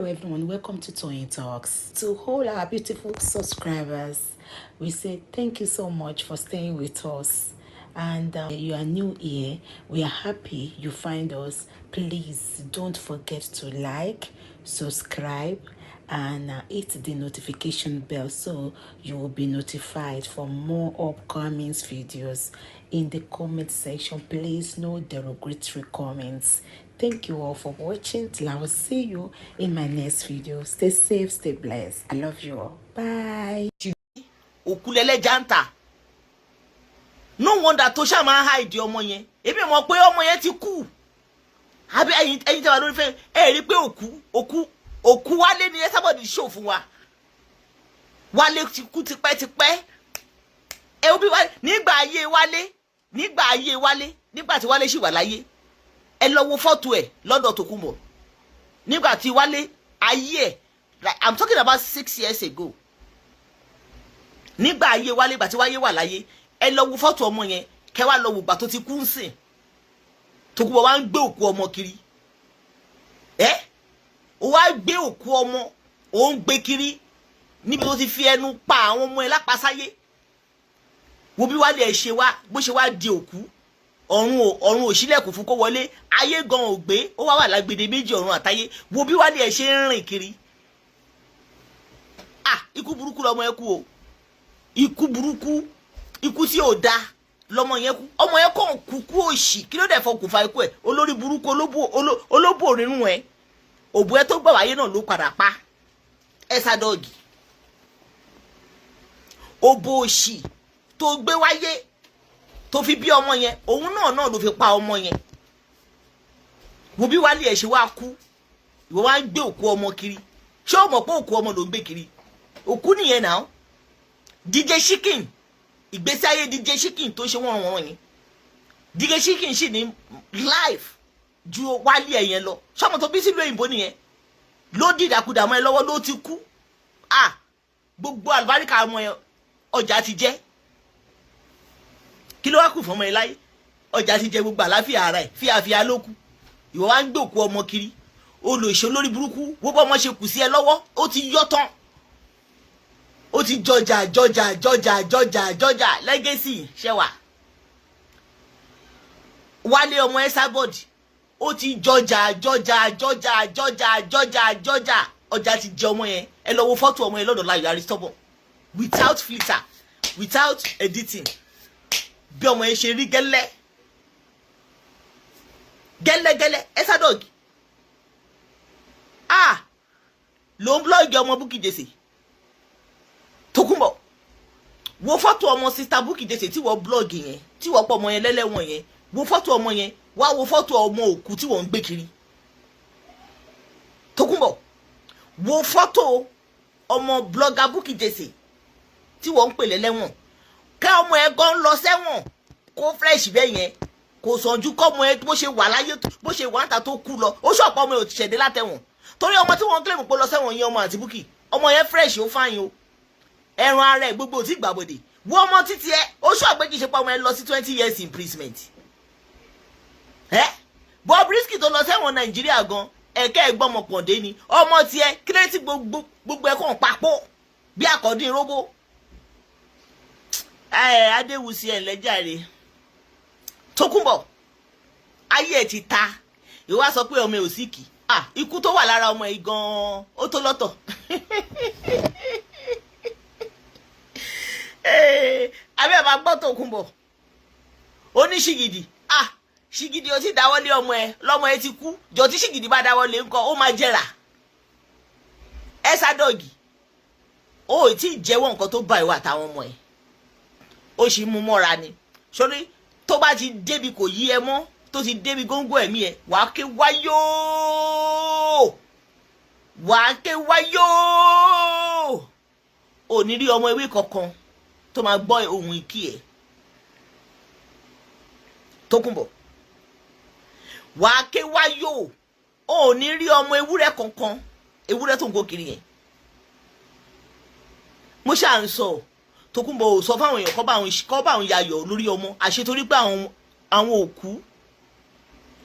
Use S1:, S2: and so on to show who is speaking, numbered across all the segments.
S1: Everyone, welcome to Toyeen Talks. To all our beautiful subscribers, we say thank you so much for staying with us. And you are new here, we are happy you find us. Please don't forget to like, subscribe, and hit the notification bell so you will be notified for more upcoming videos. In the comment section, please, no derogatory comments. Thank you all for watching. Till I will see you in my next video. Stay safe, stay blessed. I love you all. Bye.
S2: Òkú lẹ́lẹ́jà ń tà. No wonder tó ṣáà máa ń hide ọmọ yẹn. Èmi mọ̀ pé ọmọ yẹn ti kú. Àbí ẹ̀yin tẹ́ wà lórí fẹ́ ẹ rí pé òkú Wálé ni ẹ sábọ̀dì ṣò fún wa. Wálé ti kú tipẹ́tipẹ́. Ẹ wo bí Wálé nígbà ayé Wálé, nígbà ayé Wálé, nígbà tí Wálé ṣì wà láyé, ẹ lọ wo fọ́tò ẹ̀ lọ́dọ̀ Tòkunbọ̀ nígbà tí Wálé ayé ẹ̀. Like, I'm talking about 6 years ago, nígbà ayé Wálé, ìgbà tí Wálé wà láyé. Ẹ lọ wo fọ́tò ọmọ yẹn, kẹ wá lọ wò gbà tó ti kú ń sìn. Tòkunbọ̀ wá ń gbé òkú ọmọ kiri. Ẹ ó wá gbé òkú ọmọ, ó ń gbé kiri níbi tó ti fi ẹnu pa àwọn ọmọ ẹ lápasáyé. Wo bí Wálé ẹ ṣe wá, bó ṣe wá di òkú. Ọ̀run ò ṣílẹ̀kùn fún kó wọlé, ayé gan ò gbé, ó wá wà lágbede méjì ọ̀run àtayé. Wo bí Wálé ẹ ṣe ń rìn kiri. Ah, ikú burúkú lọmọ ẹ kú o. Ikú burúkú, ikú tí ò da lọmọ yẹn kú. Ọmọ yẹn kàn kú kú òṣì. Kí ló dé fọkùnfà ikú ẹ? Olórí burúkú, olóbò rírun ẹ, òbú ẹ tó gbà wáyé náà ló padà pa ẹ. Sádọ́ọ̀gì, òbò òṣì tó gbé wáyé, tó fi bí ọmọ yẹn, òun náà ló fi pa ọmọ yẹn. Wo bí Wálé ẹ̀ ṣe wá kú, ìwọ wá ń gbé òkú ọmọ kiri. Ṣé o mọ̀ pé òkú ọmọ ló ń gbé kiri? Òkú nìyẹn náà. DJ Chicken, ìgbésí ayé DJ Chicken tó ṣe wọ́n wọ́n yẹn, DJ Chicken sì ní life ju Wálé ẹ̀ yẹn lọ. Sọmọ tó bí sílùú òyìnbó nìyẹn ló dìdàkudà mọ́ ẹ lọ́wọ́, ló ti kú. Ah, gbogbo àlùbáríkà ọmọ yẹn, ọjà ti jẹ́. Kí ló wá kù fún ọmọ yẹn láyé? Ọjà ti jẹ gbogbo àláfíà ara ẹ̀, fíafíà ló kù. Ìwọ wá ń gbé òkú ọmọ kiri, olùṣe olórí burúkú. Wo bọ́ ọmọ ṣe kù sí ẹ lọ́wọ́, ó ti yọ tán, ó ti jọjà jọjà jọjà jọjà jọjà. Legacy ṣẹwà Wálé ọmọ Esabod, ó ti jọjà jọjà jọjà jọjà jọjà jọjà, ọjà ti jẹ ọmọ yẹn. Ẹ lọ wo fọ́tò ọmọ yẹn lọ́dọ̀ Láyọ̀ Aristobon, without filter, without editing, bí ọmọ yẹn ṣe rí gẹ́lẹ́ gẹ́lẹ́gẹ́lẹ́. Esabod, ah, ló ń blog ọmọ Bukky Jesse. Tókunbọ̀, wo fọ́tò ọmọ sister Bukky Jesse tí wọ́n blog yẹn, tí wọ́n pọ̀ ọmọ yẹn lẹ́lẹ́wọ̀n yẹn. Wo fọ́tò ọmọ yẹn, wá wo fọ́tò ọmọ òkú tí wọ́n ń gbé kiri. Tókunbọ̀, wo fọ́tò ọmọ blogger Bukky Jesse tí wọ́n ń pè lẹ́lẹ́wọ̀n. Kẹ́ ọmọ ẹ gan lọ sẹ́wọ̀n, kó fresh bẹ́ẹ̀ yẹn, kò sànjú kọ́ ọmọ ẹ bó ṣe wà láyé, bó ṣe wà níta tó kú lọ. Ó ṣọ̀pọ̀ ọmọ ẹ ò ti ṣẹ̀dé látẹ̀wọ̀n, torí ọmọ tí wọ́n claim pé lọ sẹ́wọ̀n yẹn, ọmọ àti Bukky, ọmọ yẹn fresh, ó fáyín o. Ẹran ara ẹ gbogbo ò tí gbàbọdè. Wo ọmọ títí ẹ, ó ṣọ̀pẹ́ kì í ṣe pé ọmọ ẹ lọ sí 20 years imprisonment ẹ. Bobrisky tó lọ sẹ́wọ̀n Nàìjíríà gan, ẹ̀kẹ́ ẹ̀gbọ́mọpọ̀ndé ni ọmọ tiẹ̀. Kílẹ̀ tí gbogbo gbogbo ẹ̀ kàn papò bí àkọ́dín róbó. Ẹ Adéwùsí, ẹ̀ lẹ́jàre. Tókunbọ̀, ayé ẹ̀ ti ta. Ìwọ wá sọ pé ọmọ ẹ̀ ò sí kì. Ah, ikú tó wà lára ọmọ yìí gan-an, ó tó lọ́tọ̀. Abẹ́ ẹ̀ máa gbọ́ Tókunbọ̀, ó ní ṣìgìdì. Ah, ṣìgìdì ó ti dáwọ́lé ọmọ ẹ, lọ́mọ ẹ ti kú. Jọ, tí ṣìgìdì bá dáwọ́lé ńkọ́? Ó máa jẹrà. Ẹ sádọ́ọ̀gì, ó ò tí ì jẹ́wọ́ nǹkan tó bá ìwà àtàwọn ọmọ ẹ̀. Ó sì mú mọ́ra ni sórí. Tó bá ti débi kò yí ẹ mọ́, tó ti débi góńgó ẹ̀mí ẹ̀, wàá ké wáyóò, wàá ké wáyóò. Ò ní rí ọmọ ewé kankan tó máa gbọ́ ohun ìkí ẹ̀. Tókunbọ̀, wàá ké wáyóò. Ò ní rí ọmọ ewúrẹ́ kankan, ewúrẹ́ tó ń kó kiri yẹn. Mo ṣáà ń sọ, Tókunbọ̀ ò sọ fáwọn èèyàn kọ́ bá àwọn yayọ̀ lórí ọmọ àṣetorí pé àwọn òkú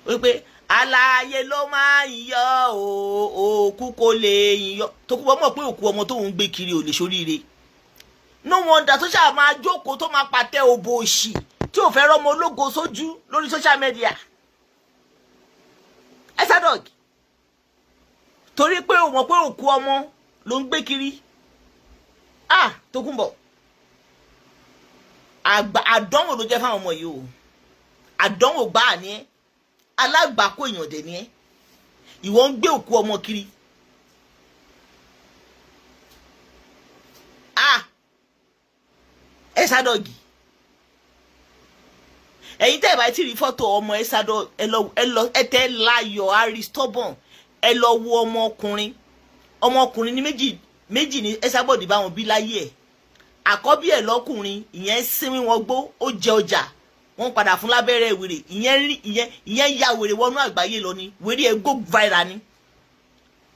S2: wípé Alààyè ló máa ń yọ o, òkú kò lè yọ. Tókunbọ̀ mọ̀ pé òkú ọmọ tóun gbé kiri ò lè ṣoríire. No wonder tó ṣáà máa jókòó, tó máa pàtẹ òbò òṣì, tí ò fẹ́ rọ́mọ ológo sójú lórí social media. Esadog, torí pé o mọ̀ pé òkú ọmọ ló ń gbé kiri. Ah, Tókunbọ̀, àgbà àdánwò ló jẹ́ fáwọn ọmọ yìí o. Àdánwò gbáà ni ẹ́, alágbàákò èèyàn dẹ̀ ni ẹ́. Ìwọ ń gbé òkú ọmọ kiri. Ah, Esadog, ẹ̀yin tẹ́ ẹ̀ bá ti rí fọ́tò ọmọ Esadog, ẹ lọ, ẹ lọ, ẹ tẹ́ Láyọ̀ Aristobon, ẹ lọ wo ọmọkùnrin. Ọmọkùnrin ní méjì méjì ní Esabod bá wọn bí láyé ẹ̀. Àkọ́bí ẹ̀ lọ́kùnrin, ìyẹn sinmi wọn gbó, ó jẹ ọjà, wọ́n padà fún lábẹ́rẹ́ wèrè. Ìyẹn rí ìyẹn ya wèrè wọnú àgbáyé lọ ni. Wèrè ẹ̀ go viral ni.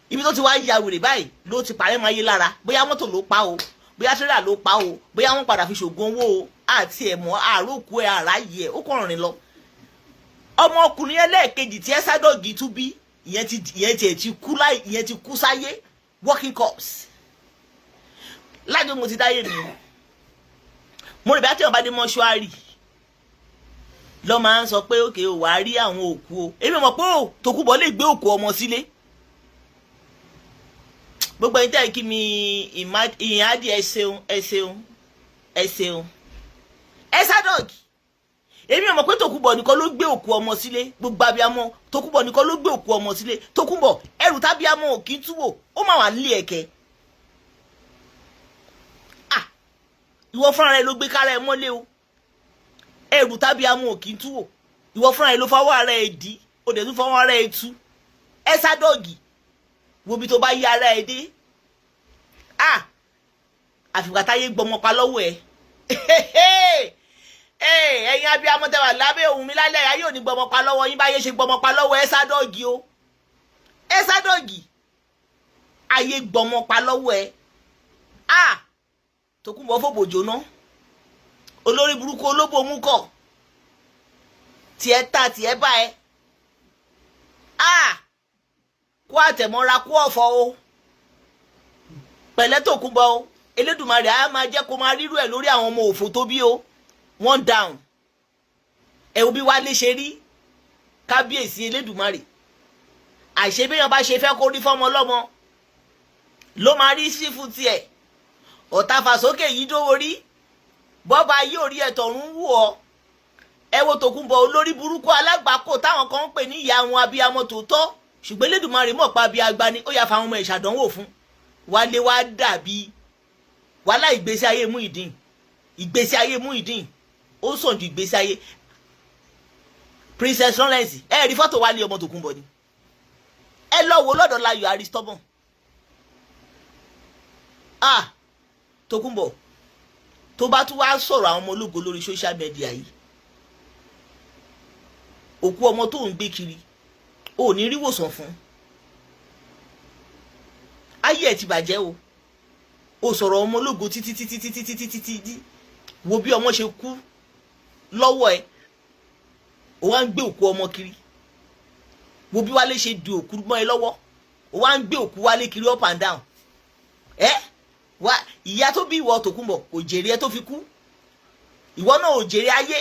S2: Ibi tó ti wá ya wèrè báyìí ló ti parẹ́ máa yé lára. Bóyá mọ́tò ló pa o, bóyá tírélà ló pa o, bóyá wọ́n padà fi ṣògùn owó o, àti ẹ̀mọ́ àrókù ẹ̀ àráyè ẹ̀, ó kàn rìn lọ. Ọmọkùnrin ẹlẹ́ẹ̀kejì tí Esadog tún bí, ìyẹn tiẹ̀ ti kú láì, ìyẹn ti kú sáyé, working corpse. Lájọ mo ti dáyé mi, mo rò bí àtẹ̀wọ̀n bá dé mọ́ṣúárì lọ́ máa ń sọ pé òkè o, wàá rí àwọn òkú o. Èmi mọ̀ pé o Tòkunbọ̀ lè gbé òkú ọmọ sílé. Gbogbo ẹni tẹ́ ẹ kí mi, ìyìn á di. Ẹ ṣeun, ẹ ṣeun, ẹ ṣeun. Esadog, èmi mọ̀ pé Tòkunbọ̀ nìkan ló gbé òkú ọmọ sílé. Gbogbo abiyamọ, Tòkunbọ̀ nìkan ló gbé òkú ọmọ sílé. Tòkunbọ̀, ẹrù tábíamọ ò kí ń túwò, ó mà wà nílé ẹ̀kẹ́. Ah, ìwọ fúnra rẹ ló gbé kára ẹ mọ́lé o. Ẹrù tábíamọ ò kí ń túwò, ìwọ fúnra rẹ ló fọwọ́ ara ẹ dí, ó dẹ̀ tún fọwọ́ ara ẹ tú. Esadog, wo bí tó bá yí ara ẹ dé. Ah, àfìgbà táyé gbọmọ pa lọ́wọ́ ẹ. Ẹ̀yin abiyamọ tẹ́ wà lábẹ́ ohùn mi lálẹ́, ayé ò ní gbọmọ pa lọ́wọ́ yín báyé ṣe gbọmọ pa lọ́wọ́ Esadog o. Esadog, ayé gbọmọ pa lọ́wọ́ ẹ. Ah, Tòkunbọ̀ fòbò jóná, olórí burúkú, olóbò mú kọ tiẹ̀ ta tiẹ̀ bá ẹ. Ah, kó àtẹ̀mọ́ra, kó ọ̀fọ̀ o. Pẹ̀lẹ́ Tòkunbọ̀ o. Elédùmarè á máa jẹ́ kó máa rírú ẹ̀ lórí àwọn ọmọ òfò tó bí o. One down. Ẹ wo bí Wálé ṣe rí. Kábíyèsí Elédùmarè, àṣé béèyàn bá ṣe fẹ́ kó rí fọ́mọ lọ́mọ ló máa rí sí fún tiẹ̀. Ọ̀tá fàsókè yìí dówó rí bọ́ba yóò rí ẹ̀tọ̀rún wù ọ́. Ẹ wo Tòkunbọ̀, olórí burúkú, alágbàákò, táwọn kan ń pè ní ìyá àwọn abiyamọ tòótọ́, ṣùgbọ́n Elédùmarè mọ̀ pa abiyagba ni. Ó yà fa àwọn ọmọ ìṣàdánwò fún Wálé, wá dàbí wàhálà. Ìgbésí ayé Muyideen, ìgbésí ayé Muyideen, ó sàn ju ìgbésí ayé Princess Lawrence. Ẹ rí fọ́tò Wálé ọmọ Tòkunbọ̀ ni, ẹ lọ wo lọ́dọ̀ Láyọ̀ Aristobon. Ah, Tòkunbọ̀, tó bá tún wá sọ̀rọ̀ àwọn ọmọ ológo lórí social media yìí, òkú ọmọ tó ń gbé kiri ò ní rí wòsàn fún. Ayé ẹ̀ ti bàjẹ́ o. Ó sọ̀rọ̀ ọmọ ológo títí títí títí títí títí, wo bí ọmọ ṣe kú lọ́wọ́ ẹ̀. Ó wá ń gbé òkú ọmọ kiri. Wo bí Wálé ṣe di òkú mọ́ ẹ lọ́wọ́. Ó wá ń gbé òkú Wálé kiri up and down. Ẹ wá, ìyá tó bí ìwọ Tòkunbọ̀ kò jèrè ẹ tó fi kú. Ìwọ náà ò jèrè ayé.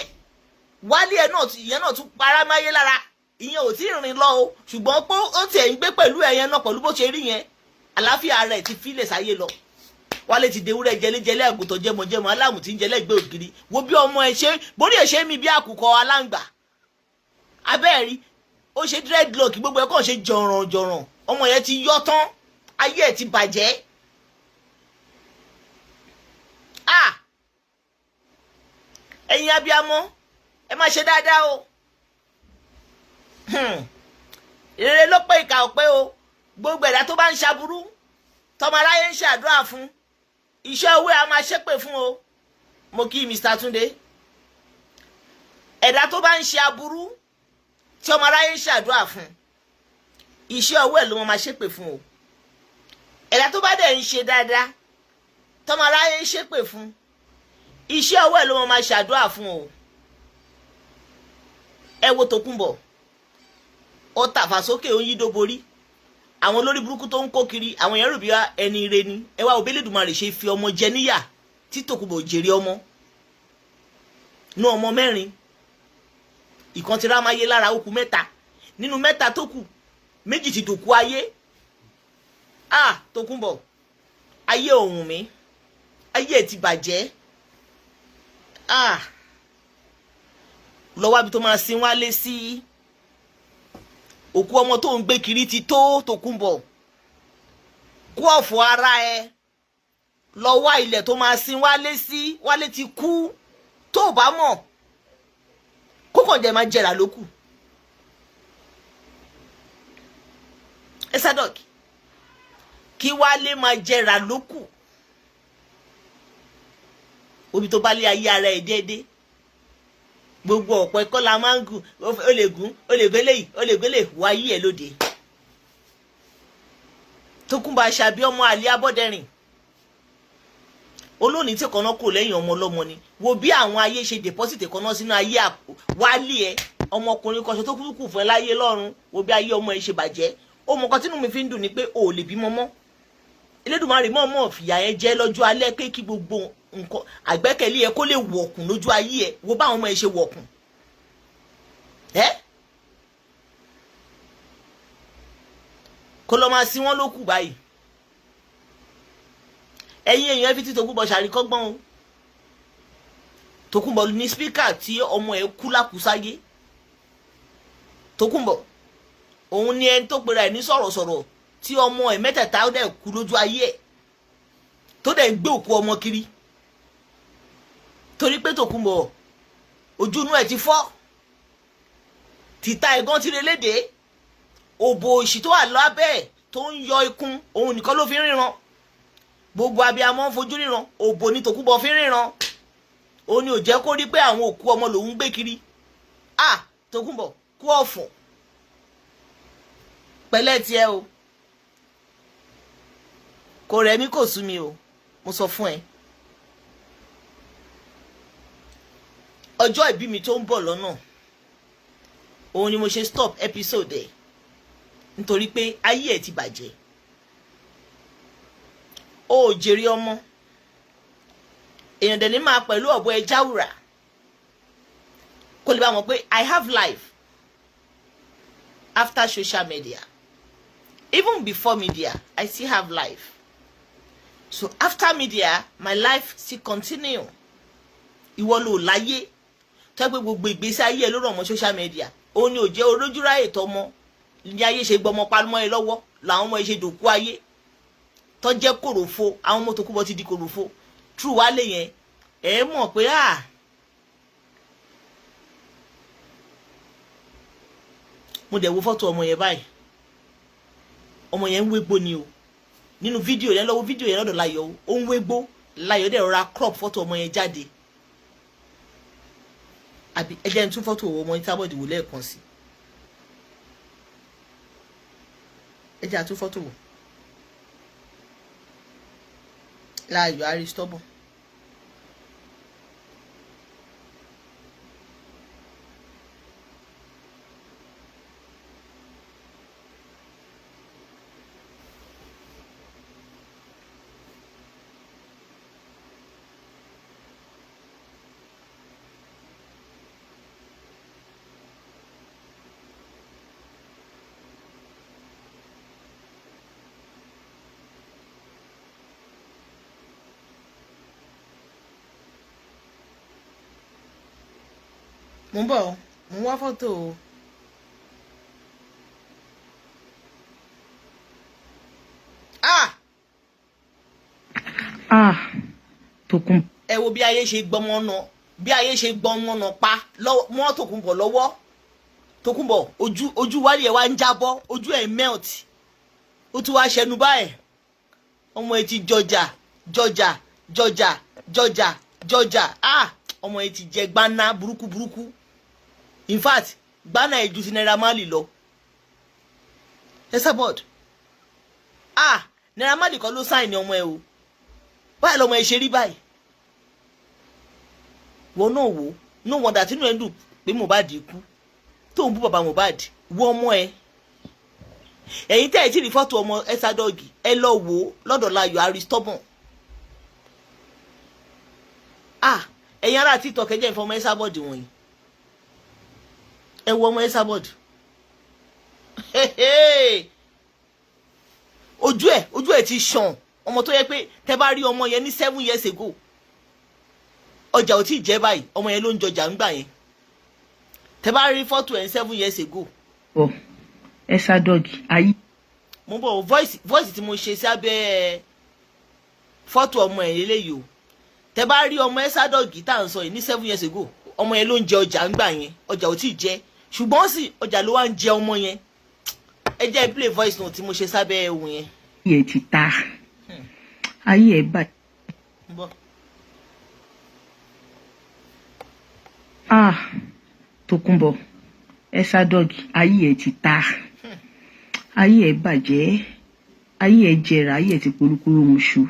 S2: Wálé ẹ náà, ìyẹn náà tún para máyé lára. Ìyẹn ò tí ì rìn lọ o, ṣùgbọ́n pé ó tiẹ̀ ń gbé pẹ̀lú ẹ̀yẹn náà, pẹ̀lú bó ṣe rí yẹn, àláfíà rẹ̀ ti fílẹ̀ sáyé lọ. Wálé ti dewúrẹ́ jẹlẹ́jẹlẹ́, àgùntàn jẹmọjẹmọ, aláàmù tí ń jẹlẹ́gbẹ́ ògiri. Wo bí ọmọ ẹ ṣe borí ẹ ṣe mi bí àkùkọ aláǹgbà abẹ́ẹ̀rí. Ó ṣe dreadlock, gbogbo ẹ kàn ṣe jọ̀ràn jọ̀ràn. Ọmọ yẹn ti yọ tán, ayé ẹ ti bàjẹ́. Ah, ẹ̀yin abiyamọ, ẹ má ṣe dáadáa o. Rere ló pé, ìkà ò pé o. Gbogbo ẹ̀dá tó bá ń ṣaburú, tọmọ aráyé ń ṣàdúrà fún, iṣẹ́ owó a máa ṣépè fún o. Mo kí Mr. Túndé. Ẹ̀dá tó bá ń ṣe aburú tí ọmọ aráyé ń ṣàdúrà fún, iṣẹ́ ọwọ́ ẹ̀ ló máa ṣépè fún o. Ẹ̀dá tó bá dẹ̀ ń ṣe dáadáa tọmọ aráyé ń ṣépè fún, iṣẹ́ ọwọ́ ẹ̀ ló máa ṣàdúrà fún o. Ẹ wo Tòkunbọ̀, ó Ó tàfà sókè, ó ń yí dóborí. Àwọn olórí burúkú tó ń kó kiri, àwọn èèyàn rò bí ẹni ire ni. Ẹ wá òbí Elédùmarè ṣe fi ọmọ jẹ níyà tí Tòkunbọ̀ jèrè ọmọ nú ọmọ mẹ́rin. Ìkan ti rámáyé lára, ó kù mẹ́ta. Nínú mẹ́ta tó kù, méjì ti dòkú ayé. Ah, Tòkunbọ̀, ayé òun mi, ayé ẹ̀ ti bàjẹ́. Ah, lọ́wọ́ àbí tó máa sin wálé sí. Òkú ọmọ tó ń gbé kiri ti tó. Tòkunbọ̀, kú ọ̀fọ̀ ara ẹ, lọ wá ilẹ̀ tó máa sin wálé sí. Wálé ti kú, tó o bá mọ̀ kókàn jẹ́ máa jẹrà lókù. Esadok, kí wálé máa jẹrà lókù. Omi tó bá lé ayé ara ẹ̀ déédéé, gbogbo ọ̀pọ̀ ẹ̀kọ́ la máa ń gùn. Ó lè gùn, ó lè gbélé yìí, ó lè gbélé wáyé ẹ̀ lóde. Tókunbọ̀ Àṣàbí, ọmọ àlè Abọ́dẹ̀rìn olóòní tí kan náà kò lẹ́yìn ọmọ ọlọ́mọ ni. Wo bí àwọn ayé ṣe deposit kan náà sínú ayé wálé ẹ, ọmọkùnrin kan ṣe tó kúkú fún ẹ láyé lọ́run. Wo bí ayé ọmọ ẹ ṣe bàjẹ́. Ó mọ kan tínú mi fi ń dùn ni pé o ò lè bímọ mọ́. Elédùmarè mọ̀ mọ̀ fìyà ẹ jẹ lọ́jọ́ alẹ́ pé kí gbogbo nǹkan àgbẹ́kẹ̀lé ẹ kó lè wọ̀kùn lójú ayé ẹ. Wo báwọn ọmọ ẹ ṣe wọ̀kùn ẹ, kó lọ́ máa sí wọn ló kù báyìí. Ẹ̀yin èèyàn, fi tí Tòkunbọ̀ ṣàríkọ́gbọ́n o. Tòkunbọ̀ ní speaker tí ọmọ ẹ̀ kú lákùsáyé. Tòkunbọ̀, òun ni ẹni tó pera ẹ̀ ní sọ̀rọ̀sọ̀rọ̀ tí ọmọ ẹ̀ mẹ́tẹ̀ẹ̀ta ó dẹ̀ kú lójú ayé ẹ̀, tó dẹ̀ ń gbé òkú ọmọ kiri, torí pé Tòkunbọ̀, ojú inú ẹ̀ ti fọ́, tìta ẹ̀gán ti relédè. Òbò òṣì tó wà lábẹ́ ẹ̀ tó ń yọ ikùn, òun nìkan ló fi ń ríran. Gbogbo abiyamọ ń fojú ríran, òbò ní Tòkunbọ̀ fi ń ríran. Òun ni ò jẹ́ kó rí pé àwọn òkú ọmọ lòún gbé kiri. Ah, Tòkunbọ̀, kú ọ̀fọ̀ pẹ̀lẹ́ tiẹ̀ o. Kò rẹ̀ mí, kò sú mi o. Mo sọ fún ẹ, ọjọ́ ìbí mi tó ń bọ̀ lọ́nà, òun ni mo ṣe stop episode ẹ̀, nítorí pé ayé ẹ̀ ti bàjẹ́. Ó jèrè ọmọ èèyàn dẹ̀ ní máa pẹ̀lú ọ̀bọ ẹ jáwùrà kó lè bá wọn pé I have life after social media. Even before media, I still have life. So after media, my life still continue. Ìwọ ló láyé tó yẹ pé gbogbo ìgbésí ayé ẹ ló rọ̀ mọ́ social media. Òun ni ò jẹ́ olójúráyè tọmọ ní ayé ṣe gbọmọ palmọ́ ẹ lọ́wọ́, làwọn ọmọ ẹ ṣe dòkú ayé tó jẹ́ kòròfo. Àwọn ọmọ Tòkunbọ̀ ti di kòròfo true. Wálé yẹn, ẹ mọ̀ pé à mo dẹ̀ wo fọ́tò ọmọ yẹn báyìí, ọmọ yẹn ń wégbó ni o. Nínú fídíò yẹn, lọ́wọ́ fídíò yẹn lọ́dọ̀ Láyọ̀, ó ń wégbó. Láyọ̀ dẹ̀ rọra crop fọ́tò ọmọ yẹn jáde. Àbí ẹ jẹ́ n tún fọ́tò ọmọ yẹn tábọ̀dì wò lẹ́ẹ̀kan sí. Ẹ jẹ́ àtún fọ́tò wò. Láyọ̀ Aristobul. Mo ń bọ̀, mo ń wá fọ́tò o. Ah!
S1: Ah, Tòkun.
S2: Ẹ wo bí ayé ṣe gbọmọ náà, bí ayé ṣe gbọmọ náà pa mọ́ Tòkunbọ̀ lọ́wọ́. Tòkunbọ̀, ojú wálé ẹ̀ wá ń jábọ́, ojú ẹ̀ melt, ó tún wá ṣẹnu báyìí. Ọmọ ẹ ti jọjà jọjà jọjà jọjà jọjà. Ah, ọmọ ẹ ti jẹ gbaná burúkú burúkú. In fact, gbaná ẹ ju ti Naira Marley lọ. Esabod, ah, Naira Marley kọ́ ló sign ọmọ ẹ o. Báyìí lọmọ ẹ ṣe rí báyìí. Wọn náà wò, no wonder tínú ẹ ń dùn pé Mohbad kú, tó ń bú bàbá Mohbad. Wọ ọmọ ẹ. Ẹ̀yin tẹ́ ẹ̀ tí rí fọ́tò ọmọ Esabod, ẹ lọ wò ó lọ́dọ̀ Láyọ̀ Aristobon. Ah, ẹ̀yin ará TikTok, ẹ jẹ́ ìfọmọ Esabod wọ̀nyí. Ẹ wo ọmọ Esabod, ojú ẹ ti ṣàn. Ọmọ tó yẹ pé tẹ bá rí ọmọ yẹn ní 7 years ago, ọjà ò tí ì jẹ́ báyìí. Ọmọ yẹn ló ń jọjà ńgbà yẹn. Tẹ bá rí fọ́tò ẹ̀ ní 7 years ago.
S1: Ọ Esabod ayé.
S2: Mo bọ̀, voice tí mo ṣe sí abẹ́ fọ́tò ọmọ ẹ̀ lélẹ́yìí o. Tẹ bá rí ọmọ Esabod tá à ń sọ yìí ní 7 years ago, ọmọ yẹn ló ń jẹ ọjà ńgbà yẹn. Ọjà ò tí ì jẹ, ṣùgbọ́n sì ọjà ló wá ń jẹ ọmọ yẹn. Ẹ jẹ́ play voice note tí mo ṣe sábẹ́ ohun yẹn.
S1: Ayé ẹ ti ta, ayé ẹ bá.
S2: Ń bọ̀.
S1: Ah, Tókunbọ̀ Esabod, ayé ẹ ti ta, ayé ẹ bàjẹ́, ayé ẹ jẹrà, ayé ẹ ti polúkúrú muṣu,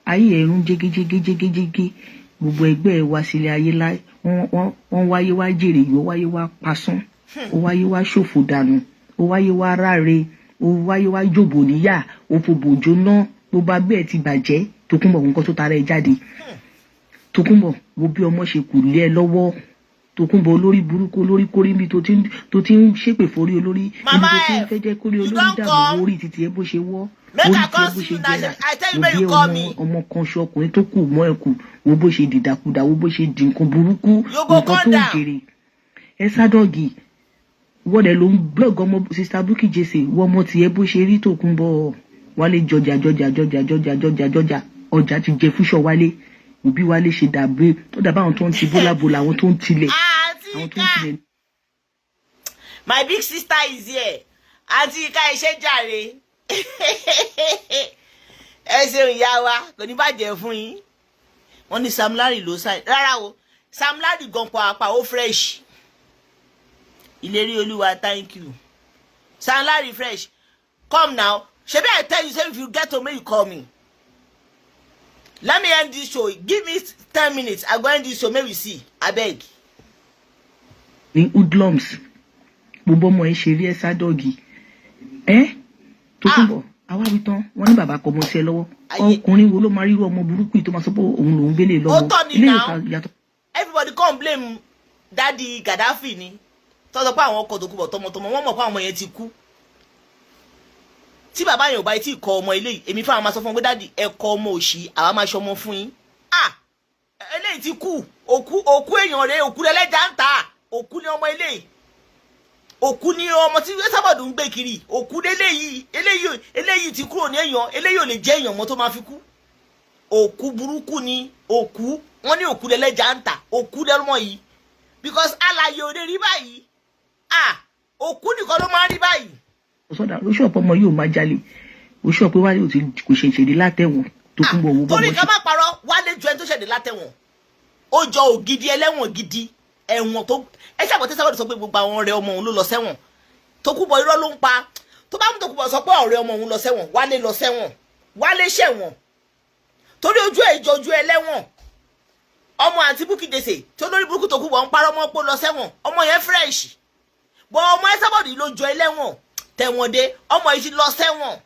S1: ayé ẹ rún jégéjégéjégéjégé. Gbogbo ẹgbẹ́ ẹ wá sílé ayé láì wọ́n wáyé wá jèrè, ìwọ wáyé wá pasán, ó wáyé wá ṣòfò dànù, ó wáyé wá ráre, ó wáyé wá jòbò níyà, ó fòbò jóná. Gbogbo agbẹ́ ẹ ti bàjẹ́. Tókunbọ̀, nǹkan tó tara ẹ jáde. Tókunbọ̀, wo bí ọmọ ṣe kù lé ẹ lọ́wọ́. Tókunbọ̀, olórí burúkú, olórí kórí mi tó ti ń ṣépè forí olórí ibi tó ti ń fẹ́ jẹ́ kórí olórí dàbò. Orí títí ẹ bó ṣe wọ́, orí tí ẹ bó ṣe jẹrà, wo bí ọmọ ọmọ kan ṣe ọkùnrin tó kù mọ́ ẹ kù, wo bó ṣe dìdàkudà, wo bó ṣe di nǹkan burúkú, nǹkan tó ń jèrè. Esabod, wọ́n dẹ̀ ló ń blog ọmọ Sister Bukky Jesse. Wọ́n ọmọ tiẹ̀ bó ṣe rí. Tókunbọ̀, Wálé jọjà jọjà jọjà jọjà jọjà jọjà, ọjà ti jẹ fúnṣọ Wálé. Òbí Wálé ṣe dàbí ó dàbí àwọn tó ń ti bólábolà, àwọn tó ń tilẹ̀, àwọn tó ń tilẹ̀.
S2: My big sister is here. Àǹtí Ika, iṣẹ́ jàre. Ẹ ṣeun ìyá wa, kò ní bàjẹ́ fún yín. Wọ́n ní Sam Larry ló sáyìn. Rárá o, Sam Larry gan pa apá ó fresh. Ìlérí Olúwa, thank you. Sam Larry fresh. Come now, ṣebí I tell you say if you get to me, you call me. Let me end this show. Give me 10 minutes, I go end this show, make we see, abeg.
S1: Ní hoodlums, gbogbo ọmọ ẹ ṣe rí. Esabod ẹ Tókunbọ̀, àwa wí tán, wọn ní bàbá kọ ọmọ sí ẹ lọ́wọ́. Ọkùnrin wo ló máa rírú ọmọ burúkú yìí tó máa sọ pé òun lòún gbélé lọ́mọ
S2: ilé yàtọ̀? Everybody come blame Daddy Gaddafi ni tó sọ pé àwọn ọkọ̀ Tókunbọ̀ tọmọtọmọ. Wọ́n mọ̀ pé àwọn ọmọ yẹn ti kú. Tí bàbá yẹn ò bá tí ì kọ ọmọ ilé yìí, èmi fáwọn máa sọ fún wọn pé, "Daddy, ẹ kọ ọmọ òṣì, àwa máa ṣọmọ fún yín." Ah, eléyìí ti kú. Òkú, òkú èèyàn rèé, òkú lẹ́lẹ́jà ń tà. Òkú ni ọmọ eléyìí, òkú ni ọmọ tí Esabod ń gbé kiri. Òkú léléyìí. Eléyìí, eléyìí ti kúrò ní èèyàn. Eléyìí ò lè jẹ́ èèyàn mọ́ tó máa fi kú. Òkú burúkú ni òkú. Wọ́n ní òkú lẹ́lẹ́jà ń tà. Òkú lẹ́mọ̀ yìí, because alàyè ò lè rí báyìí. Ah, òkú nìkan ló máa ń rí báyìí.
S1: Sọdà oṣù ọ̀pọ̀ ọmọ yóò máa jalè, oṣù ọ̀pẹ Wálé ò ti kò ṣe ìṣèdí látẹ̀wọ̀n. Tókunbọ̀, owó
S2: Torí
S1: bọ́mọ
S2: ká má parọ́, Wálé ju ẹni tó ṣẹ̀dé látẹ̀wọ̀n. Ó jọ ògidì ẹlẹ́wọ̀n gidi. Ẹ̀wọ̀n tó ẹ ṣàbọ̀ tí sábà sọ pé gbogbo àwọn ọ̀rẹ́ ọmọ òun ló lọ sẹ́wọ̀n. Tókunbọ̀, irọ́ ló ń pa. Tó bá mú Tókunbọ̀ sọ pé ọ̀rẹ́ ọmọ òun lọ sẹ́wọ̀n, Wálé lọ sẹ́wọ̀n, Wálé ṣẹ̀wọ̀n, torí ojú ẹ̀ ìjọ ojú ẹlẹ́wọ̀n. Ọmọ àǹtí Bukky Jesse tí olórí burúkú Tókunbọ̀ ń parọ́ mọ́ pé ó lọ sẹ́wọ̀n, ọmọ yẹn fresh bọ́. Ọmọ Esabod ló jọ ẹlẹ́wọ̀n tẹ̀wọ̀n dé. Ọmọ yìí ti lọ sẹ́wọ̀n.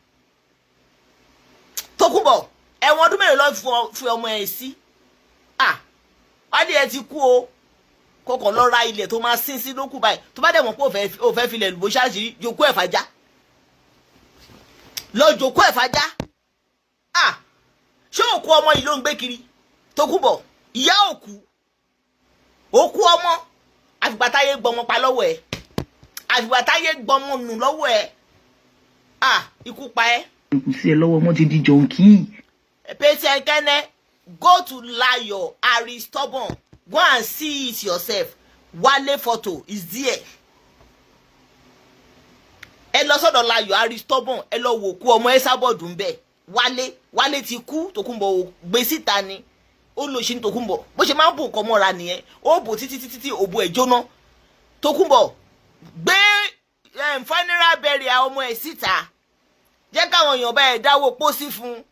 S2: Tókunbọ̀, ẹ̀wọ̀n ọdún mélòó ló fi ọmọ ẹ̀ sí? Ah, Wálé ẹ ti kú o. Kọkàn lọ ra ilẹ̀ tó máa sín sí lókù báyìí. Tó bá dẹ̀ mọ̀ pé ò fẹ́ filẹ̀ lùbọ́ ṣáàṣì, jòkó ẹ̀ fàjá lọ, jòkó ẹ̀ fàjá. Ah, ṣé òkú ọmọ yìí ló ń gbé kiri? Tókunbọ̀, ìyá òkú, òkú ọmọ. Àfìgbà táyé gbọmọ pa lọ́wọ́ ẹ̀, àfìgbà táyé gbọmọ nù lọ́wọ́ ẹ̀. Ah, ikú pa ẹ́.
S1: Kù sí ẹ lọ́wọ́, ọmọ ti di junkie.
S2: Patient Kene, go to Layo Aristobon, go and see it yourself. Wale photo is there. Ẹ lọ sọ́dọ̀ Layo Aristobon, ẹ lọ wò kú ọmọ Esabod ń bẹ̀. Wálé, Wálé ti kú. Tòkunbọ̀ ò gbé síta ni. Ó lò sí ní Tòkunbọ̀ bó ṣe máa ń bò nǹkan mọ́ra nìyẹn. Ó bò títí títí tí òbò ẹ̀ jóná. Tòkunbọ̀, gbé funeral burial ọmọ ẹ̀ síta, jẹ́ káwọn èèyàn bá ẹ̀ dáwó pósí fún un.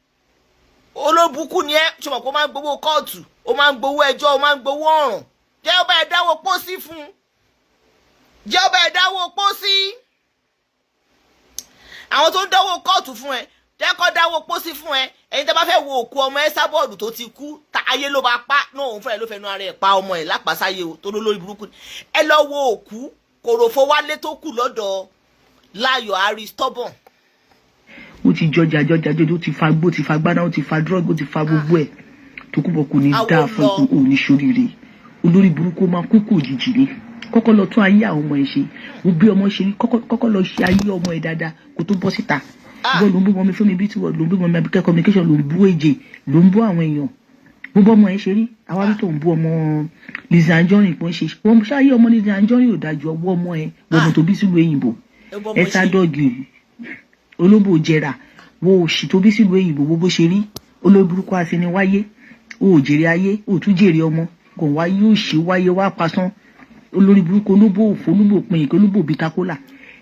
S2: Olóbùkún ni ẹ ṣọmọ kó máa ń gbowó kóòtù, ó máa ń gbowó ẹjọ́, ó máa ń gbowó ọ̀ràn. Jẹ́ ó bá ẹ dáwó pósí fún un, jẹ́ ó bá ẹ dáwó pósí. Àwọn tó ń dáwó kóòtù fún ẹ, jẹ́ kó dáwó pósí fún ẹ. Ẹ̀yin tẹ́ bá fẹ́ wo òkú ọmọ Esabod tó ti kú, ta ayé ló bá pa náà, òun fúnra ẹ̀ ló fẹnu ara ẹ̀ pa ọmọ ẹ̀ lápàsáyé o, tó ló lórí burúkú. Ẹ lọ wo òkú kòròfo Wálé tó kù lọ́dọ̀ Láyọ̀ Aristobon.
S3: Ó ti jọjà jọjà jọjà, ó ti fa gbó, ó ti fa gbáná, ó ti fa drug, ó ti fa gbogbo ẹ̀. Tókunbọ̀, kò ní dáa fún ikú, ò ní ṣoríire. Olórí burúkú, máa kú kò jìjì ni. Kọ́kọ́ lọ tún ayé àwọn ọmọ ẹ̀ ṣe. Wo bí ọmọ ṣe rí. Kọ́kọ́ lọ ṣe ayé ọmọ ẹ̀ dáadáa kó tó bọ́ síta. Ìwọ ló ń bú mọ́mi fún mi bí tiwọ̀, ló ń bú mọ́mi Abike Communication, ló ń bú èjè, ló ń bú àwọn èèyàn. Bó bọ́ ọmọ ẹ̀ ṣe rí, àwa rí tó ń bú ọmọ Lizzy Anjorin pọ́n ṣe wọ́n ṣáyé. Ọmọ Lizzy Anjorin ò dájú ọwọ́ ọmọ ẹ̀, ọmọ tó bí sílùú òyìnbó. Ẹ sá dọ́ọ̀gì olóbò jẹrà, wo òṣì tó bí sílùú òyìnbó, wo bó ṣe rí. Olórí burúkú àti wáyé, o ò jèrè ayé, o ò tún jèrè ọmọ, kò wáyé òṣì, wáyé wá pasán. Olórí burúkú, olóbò òfò, olóbò pin ìkè, olóbò bitakola.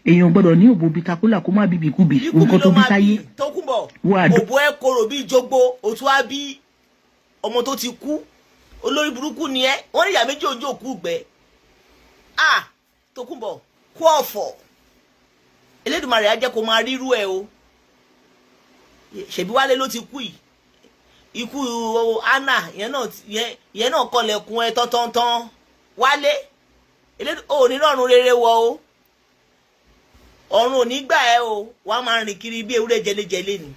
S3: Èèyàn gbọ́dọ̀ ní òbò bitakola kó má bíbí kúbi nǹkan tó bí sáyé.
S2: Tókunbọ̀, òbò ẹ korò bí jogbo, òtún á bí ọmọ tó ti kú. Olórí burúkú ni ẹ. Wọ́n ní ìyá méjì ojú òkú gbẹ. Ah, Tókunbọ̀, kú ọ̀fọ̀. Elédùmarè á jẹ́ kó máa rírú ẹ o. Ṣèbí Wálé ló ti kú yìí, ikú Anna yẹn náà kọlẹ̀kùn ẹ tọ́tọ́ntán. Wálé ò ní rọ̀rùn rere wọ o, ọ̀run ò ní gbà ẹ́ o. Wàá máa rìn kiri bí ewúrẹ́ jẹlẹ́jẹlẹ́ ni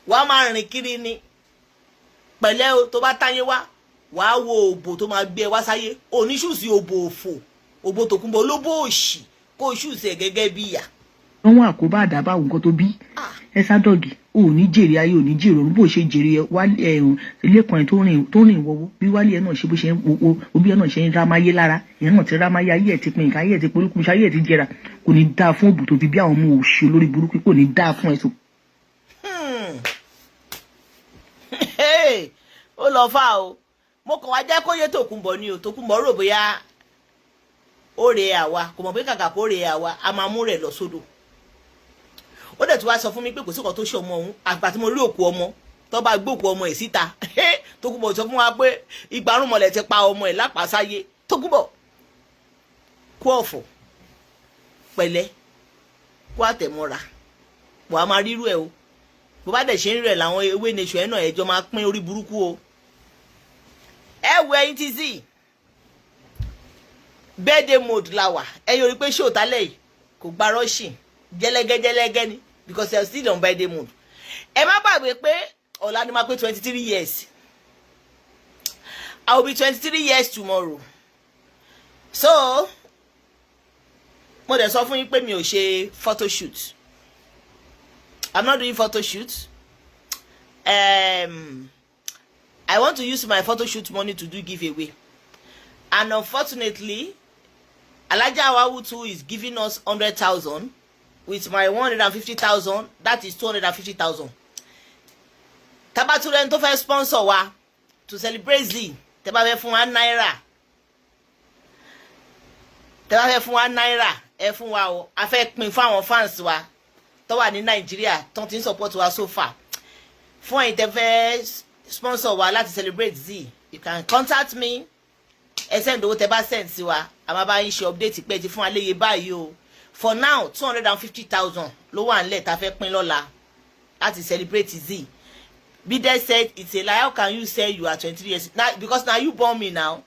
S2: wàá máa rìn kiri ni. Pẹ̀lẹ́ o, tó bá táyé wá, wàá wo òbò tó máa gbé ẹ wá sáyé. Oníṣùsì òbò òfò, òbò Tòkunbọ̀, olóbò òṣì, kó o ṣùsì ẹ̀ gẹ́gẹ́ bí ìyà.
S3: Wọ́n àkóbá àdábà nǹkan tó bí ẹ sá dọ̀gì, ò ní jèrè ayé, ò ní jèrè ọ̀run. Bó ṣe jèrè ilé kan tó rìn wọ́wọ́ bí Wálé ẹ̀ náà ṣe, bó ṣe ń wo òbí ẹ̀ náà ṣe ń rámáyé lára ìyẹn náà ti rámáyé, ayé ẹ̀ ti pin nǹkan, ayé ẹ̀ ti polúkú, ayé ẹ̀ ti jẹrà. Kò ní dáa fún òbí tó fi bí àwọn ọmọ òṣì, olórí burúkú. Kò ní dáa fún ẹ tó.
S2: Ó lọ fà o. Mo kàn wá jẹ́ kó yé Tòkunbọ̀ ni o. Tòkunbọ̀ rò bóyá ó rè àwa, kò mọ̀ pé kàkà kó rè àwa, a máa mú rẹ̀ lọ sódò. Ó dẹ̀ tún wá sọ fún mi pé kò sí nǹkan tó ṣe ọmọ òun. Àgbà tí mo rí òkú ọmọ tó bá gbé òkú ọmọ ẹ̀ síta, Tókunbọ̀ sọ fún wa pé ìgbárùnmọ̀lẹ̀ ti pa ọmọ ẹ̀ lápàsáyé. Tókunbọ̀, kú ọ̀fọ̀, pẹ̀lẹ́, kú àtẹ̀mọ́ra. Wàá máa rírú ẹ o. Bó bá dẹ̀ ṣe ń rẹ̀ làwọn ewé nation ẹ̀ náà, ẹjọ́ máa pín orí burúkú o. Ẹ wo ẹyin tí sí birthday mode la wà. Ẹ yóò rí pé ṣé òtálẹ̀ yìí kò gba rushing, jẹ́lẹ́gẹ́ jẹ́lẹ́gẹ́ ni, because they are still on birthday mode. Ẹ má gbàgbé pé ọ̀la ni máa pé 23 years. I will be 23 years tomorrow. So mo dẹ̀ sọ fún yín pé mi ò ṣe photoshoot. I'm not doing photoshoot. I want to use my photoshoot money to do giveaway, and unfortunately Alhaja Awutu is giving us 100,000 with my 150,000. That is 250,000. Tabature tó fẹ́ sponsor wa to celebrate Z, tẹ́ bá fẹ́ fún wa náírà, tẹ́ bá fẹ́ fún wa náírà, ẹ fún wa o. A fẹ́ pín fún àwọn fans wa tó wà ní Nàìjíríà tó ti ń support wa so far. Fún ẹ̀yin tẹ́ fẹ́ sponsor wa láti celebrate Z, you can contact me. Ẹ send owó tẹ́ bá send sí wa, a máa bá yín ṣe update pé ti fún wa léye báyìí o. For now, 250,000 ló wà nílẹ̀ tá a fẹ́ pín lọ́la láti celebrate Z. Bide said it's a lie. How can you say you are 23 years now? Because na you born me now.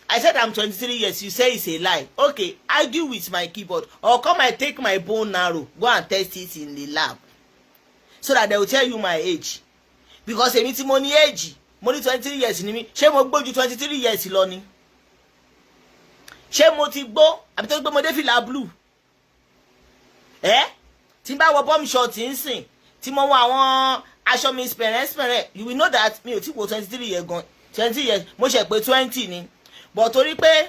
S2: I said I'm 23 years, you say it's a lie. Okay, argue with my keyboard or come and take my bone marrow, go and test it in the lab so that they will tell you my age. Because èmi tí mo ní age, mo ní 23 years ni mí. Ṣé mo gbójú 23 years lọ ni? Ṣé mo ti gbó àbí tó gbé mo dé fìlà blue ẹ? Tí n bá wọ bomb short ń sìn, tí mo wọ àwọn aṣọ mi spẹ̀rẹ̀ spẹ̀rẹ̀, you will know that mi ò tí wọ 23 years gan. 20 years, mo ṣe pé 20 ni, but torí pé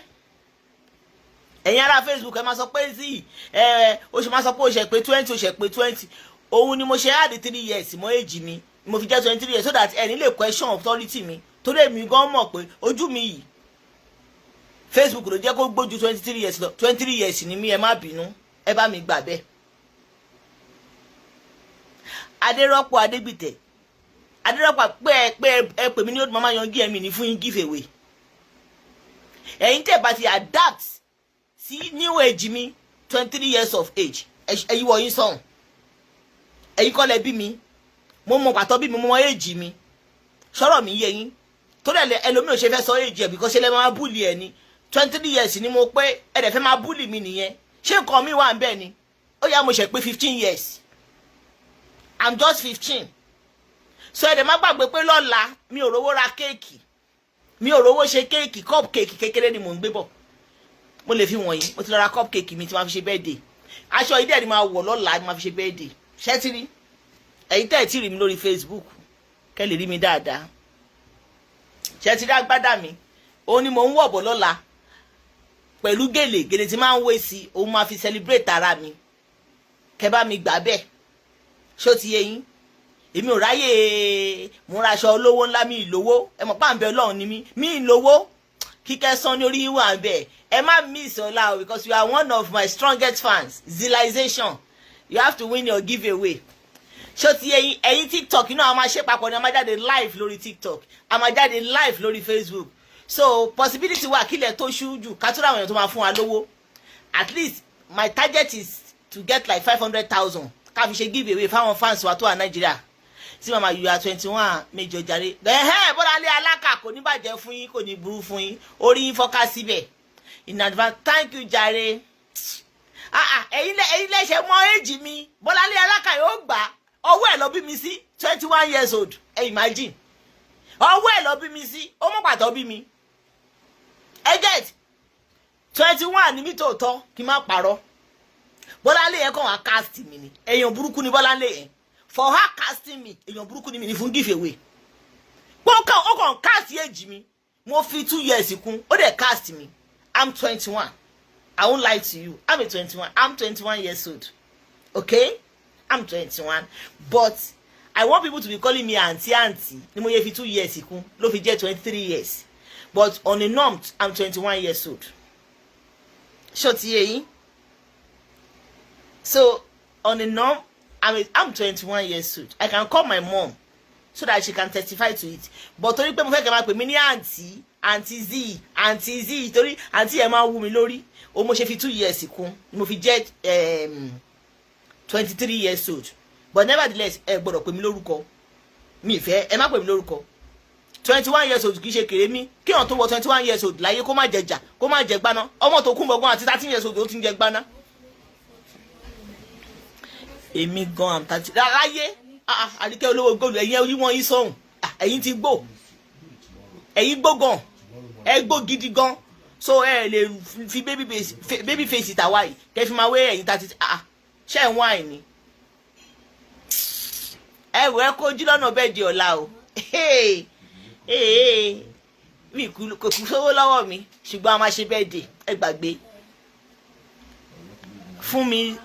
S2: ẹ̀yin ará Facebook, ẹ máa sọ pé sí ẹ o ṣe máa sọ pé o ṣe pé 20, o ṣe pé 20, òun ni mo ṣe add 3 years mọ́ age mi, mo fi jẹ́ 23 years, so that ẹni lè question authority mi. Torí èmi gan mọ̀ pé ojú mi yìí, Facebook ló jẹ́ kó gbójú 23 years lọ. 23 years ni mí, ẹ má bínú, ẹ bá mi gbà bẹ́ẹ̀. Adérọ́pò Adégbìtẹ̀, Adérọ́pò, pé ẹ pé ẹ pè mí ní old mama yangi ẹ̀mí ní fún yín give away. Ẹ̀yin tẹ́ bá ti adapt sí new age mi, 23 years of age, ẹ yíwọ yín sọ̀hún. Ẹ̀yin kọ́ lẹ bí mi. Mo mọ pàtó bí mi, mo mọ age mi. Sọ̀rọ̀ mi yé yín? Torí ẹ̀ ẹlòmíì ò ṣe fẹ́ sọ age ẹ̀, because ṣe lẹ́ máa bully ẹ̀ ni. 23 years ni mo pé. Ẹ̀ dẹ̀ fẹ́ máa bully mi nìyẹn. Ṣé nǹkan mi wà ń bẹ́ẹ̀ ni? Ó yá, mo ṣe pé 15 years. I'm just 15. So ẹ̀ dẹ̀ má gbàgbé pé lọ́la, mi ò rówó ra cake, mi ò rówó ṣe cake. Cup cake kékeré ni mò ń gbé bọ̀. Mo lè fi wọ̀nyí. Mo ti lọ ra cup cake mi tí wọ́n fi ṣe birthday. Aṣọ ìdí ẹ̀ ni máa wọ̀ lọ́la ni máa fi ṣe birthday. Ṣẹ́ ti rí? Ẹ̀yin tẹ́ ẹ̀ tí rí mi lórí Facebook, kẹ́ lè rí mi dáadáa. Ṣẹ́ ti rí agbádá mi? Òun ni mò ń wọ̀ bọ̀ lọ́la pẹ̀lú gèlè. Gèlè tí máa ń wé sí, òun máa fi celebrate ara mi. Kẹ́ bá mi gbà bẹ́ẹ̀. Ṣó ti yé yín? Èmi ò ráyè mo ra aṣọ olówó ńlá. Mi ìlówó, ẹ mọ̀ pàǹbẹ̀ Ọlọ́run ni mí. Mi ìlówó kíkẹ́ sán ní orí yín wà bẹ́ẹ̀. Ẹ má miss ọ̀la o, because you are one of my strongest fans. Zilization, you have to win your giveaway. Ṣó ti yé yín? Ẹ̀yin TikTok náà, a máa ṣe papọ̀ ni. A máa jáde live lórí TikTok, a máa jáde live lórí Facebook. So possibility wà kílẹ̀ tó ṣú jù, ká tó ráwọn èèyàn tó máa fún wa lówó. At least my target is to get like 500,000, ká fi ṣe giveaway fáwọn fans wa tó wà Nàìjíríà. Sí mama, you are 21, méjọ jàre. Ẹ̀hẹ́n, Bọ́láńlé Alákà, kò ní bàjẹ́ fún yín, kò ní burú fún yín. Orí yín fọ́ká síbẹ̀. In advance, thank you jàre. Ah ah, ẹ̀yin lẹ́sẹ̀ mọ age mi. Bọ́láńlé Alákà yóò gbà. Ọwọ́ ẹ̀ lọ bí mi sí, 21 years old. Ẹ imagine, ọwọ́ ẹ̀ lọ bí mi sí. Ó mọ̀ pàtó bí mi. Ẹ get, 21 ní mi tòótọ́, kí n má parọ́. Bọ́láńlé yẹn kàn wá cast mi ni. Èèyàn burúkú ni Bọ́láńlé yẹn. For her casting me, èèyàn burúkú ni mi ní fún give away. Ó kàn cast age mi. Mo fi 2 years kún, ó dẹ̀ cast mi. I'm 21. I won't lie to you, I'm a 21. I'm 21 years old, okay? I'm 21, but I want people to be calling me aunty, aunty ni. Mo yẹ fi 2 years kún ló fi jẹ́ 23 years, but on a norm, I'm 21 years old. Ṣó ti yé yín? So on a norm, I'm 21 years old. I can call my mom so that she can testify to it, but torí pé mo fẹ́ kẹ́ máa pè mí ní aunty, Aunty Z, Aunty Z, torí aunty yẹn máa ń wú mi lórí o, mo ṣe fi 2 years kún, mo fi jẹ́ 23 years old. But nevertheless, ẹ gbọ́dọ̀ pè mí lórúkọ mi ìfẹ́. Ẹ má pè mí lórúkọ. 21 years old kì í ṣe kéré mi. Kí ọ̀n tó wọ 21 years old láyé, kó má jẹ jà, kó má jẹ gbaná. Ọmọ tó kún bọ̀gbọ́n àti 13 years old, ó ti ń jẹ gbaná. Èmi gan am 30 láyé. Àríkẹ́ olówó góòlù, ẹ̀yin orí wọn yín sọ̀hún. Ẹ̀yin ti gbó, ẹ̀yin gbó gan, ẹ gbó gidi gan. So ẹ lè fi baby face tàwa yìí kẹ́ fi máa wé ẹ̀yin 30. Ṣé ẹ̀ ń wáìn ni? Ẹ wò, ẹ kó ojú lọ́nà bẹ́ẹ̀ di ọ̀la o. Mi kò kú sówó lọ́wọ́ mi, ṣùgbọ́n a máa ṣe bẹ́ẹ̀ dè. Ẹ gbàgbé fún mi.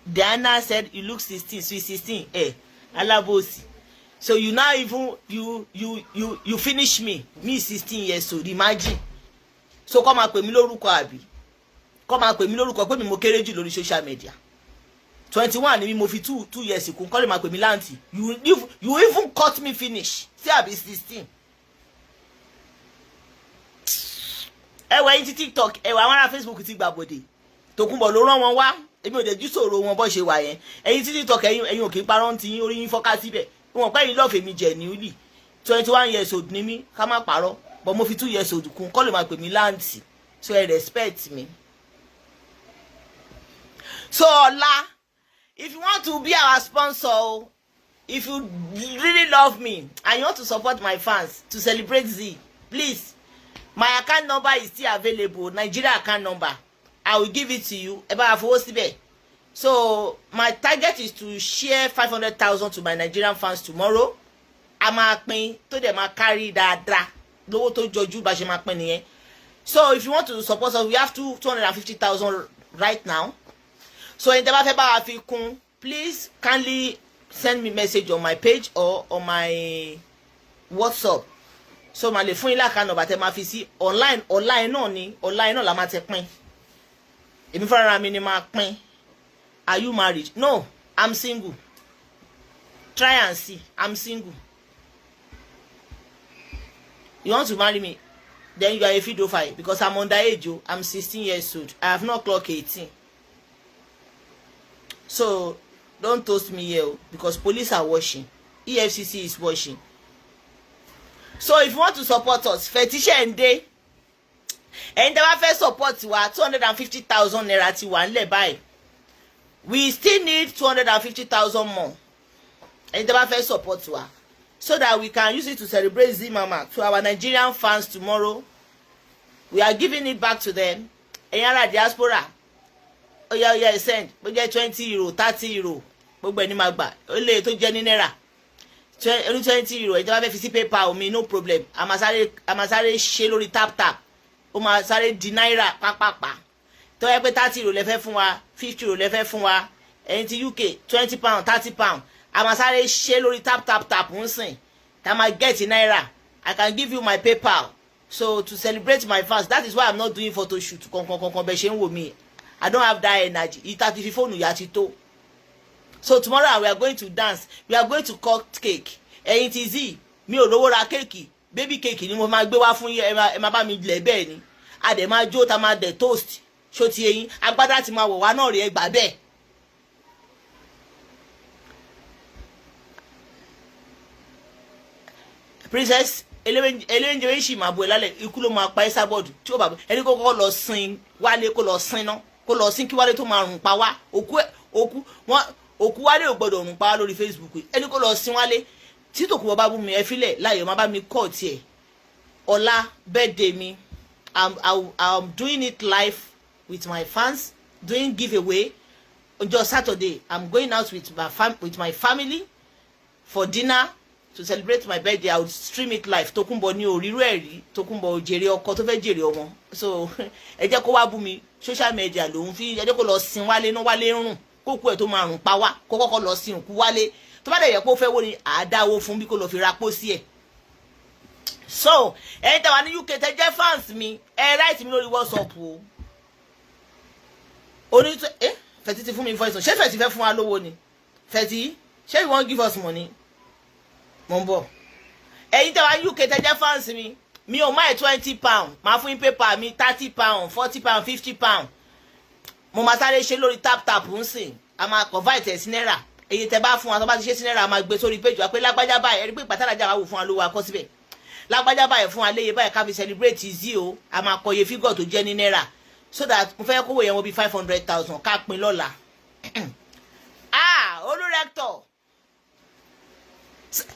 S2: Diana said you look 16, sweet 16. Ẹ alábòsí. So you now even you finish me. Me 16 years old, imagine. So kọ́ máa pè mí lórúkọ, àbí kọ́ máa pè mí lórúkọ pé mi mo kéré jù lórí social media? 21 ni mi. Mo fi two years kún, kọ́ lè máa pè mí l'aunty. You even cut me finish. Sí àbí 16? Ẹ wọ ẹyin ti TikTok, ẹ wọ àwọn ará Facebook ti gbàbọdè. Tòkunbọ̀ ló rán wọn wá. Èmi ò dẹ̀ jú sòro wọn bọ́ ṣe wà yẹn. Ẹ̀yin tí TikTok, ẹ̀yin ò kì í parọ́ ti yín. Orí yín fọ́ká síbẹ̀. Wọn pẹ́ yín lọ́ọ̀fẹ́ mi jẹ̀ ní uli. 21 years old ni mí, ká má parọ́, but mo fi 2 years old kún, kọ́ lè máa pè mí l'aunty. So ẹ respect me. So ọ̀la, if you want to be our sponsor o, if you really love me and you want to support my fans to celebrate Z, please, my account number is still available. Nigeria account number, I will give it to you. Ẹ bá wa fowó síbẹ̀. So my target is to share 500,000 to my Nigerian fans tomorrow. A máa pín tó dẹ̀ máa kárí dáadáa, lówó tó jọjú. Bá ṣe máa pín nìyẹn. So if you want to support us, we have 250,000 right now. So ẹni tẹ́ bá fẹ́ bá wa fi kún, please kindly send me message on my page or on my WhatsApp, so màá lè fún yín l'account number tẹ́ máa fi sí online. Online náà ni, online náà la máa ti pín. Èmi fúnra mi ni máa pín. Are you married? No, I'm single. Try and see. I'm single. You want to marry me, then you are a pedophile, because I'm underage o. I'm 16 years old. I have not clocked 18. So Don't toast me here o, because police are watching, EFCC is watching. So if you want to support us, fetish ń dé. Ẹ̀yin tí a bá fẹ́ support wa, ₦250,000 ti wà nílẹ̀ báyìí. We still need 250,000 more. Ẹ̀yin tí a bá fẹ́ support wa, so that we can use it to celebrate Zimama to our Nigerian fans tomorrow. We are giving it back to them. Ẹ̀yin ará diaspora, ó yá, ó yá, ẹ send. Bó jẹ́ €20, €30, gbogbo ẹni máa gbà. Ó lè tó jẹ́ ní náírà oní €20. Ẹ̀yin tí a bá fẹ́ fi sí PayPal mi, no problem. A máa sáré ṣe lórí tap tap, ó máa sáré di náírà pápápá. Tó yẹ pé €30 lẹ fẹ́ fún wa, €50 lẹ fẹ́ fún wa, ẹ̀yin ti UK, £20, £30, a máa sáré ṣe lórí tap tap tap ń sìn tá a máa get náírà. I can give you my PayPal. So to celebrate my fans, that is why I'm not doing photo shoot kankan kankan. Bẹ́ẹ̀ ṣe ń wò mí, I don't have that energy. Ìta ti fi fóònù yá ti tó. So tomorrow we are going to dance, we are going to cut cake. Ẹ̀yin ti z mi ò lówó ra cake, baby cake ni mo máa gbé wá fún yín. Ẹ máa bá mi lẹ̀ bẹ́ẹ̀ ni. A dẹ̀ máa jó, ta máa dẹ̀ toast. Ṣó ti eyín agbádá ti máa wọ̀ wá náà rí? Ẹ gbà bẹ́ẹ̀. Princess eléńjẹ sì máa bu ẹ lálẹ́. Ikú ló máa pa ẹ sábọọdù tí ó bá ẹni kó kọ́kọ́ lọ sin Wálé, kó lọ sin ná, kó lọ sin kí Wálé tó máa rùn pa wá. Òkú òkú wọn, òkú Wálé ò gbọdọ̀ rùn pa wá lórí Facebook. Ẹni kó lọ sin Wálé. Tí Tòkunbọ̀ bá bú mi, ẹ filẹ̀ láyọ̀, má bá mi kọ́ tiẹ̀. Ọ̀la birthday mi, I'm doing it live with my fans, doing giveaway. Ọjọ́ Saturday, I'm going out with my family for dinner to celebrate my birthday. I will stream it live. Tókunbọ̀ ní òríró ẹ̀rí. Tókunbọ̀ jèrè ọkọ tó fẹ́ jèrè ọmọ. So ẹ jẹ́ kó wá bú mi, social media lòun fi. Ẹ jẹ́ kó lọ sin Wálé náà. Wálé rùn, kókó ẹ̀ tó máa rùn pa wá. Kó kọ́kọ́ lọ sin òkú Wálé. Tó bá dẹ̀ yẹ kó fẹ́ wó ni àádáwó fún bí kó lọ fi ra pósí ẹ̀. So ẹ̀yin tẹ́ wà ní UK, tẹ́ jẹ́ fans mi, ẹ write mi lórí WhatsApp o. Oní ẹ Fẹ̀tí ti fún mi voice. Ṣé Fẹ̀tí fẹ́ fún wa lówó ni? Fẹ̀tí, ṣé you wan give us money? Mo ń bọ̀. Ẹ̀yin tẹ́ wà ní UK, tẹ́ jẹ́ fans mi, mi ò máa £20, máa fún yín PayPal mi. £30, £40, £50, mo máa sáré ṣe lórí tap tap ń sìn. A máa convert ẹ̀ sí náírà. Èyí tẹ́ bá fún wa, tó bá ti ṣe sí náírà, a máa gbé sórí page wa pé lágbájá báyìí. Ẹni pé ìpàtàlájà wa wò fún wa lówó, akọ síbẹ̀ lágbájá báyìí fún wa léye báyìí, ká fi celebrate zi o. A máa kọ iye figure tó jẹ́ ní náírà, so that mo fẹ́ kówó yẹn wọ́n bí 500,000, ká pín lọ́la. Ah, olùrẹ́tọ̀,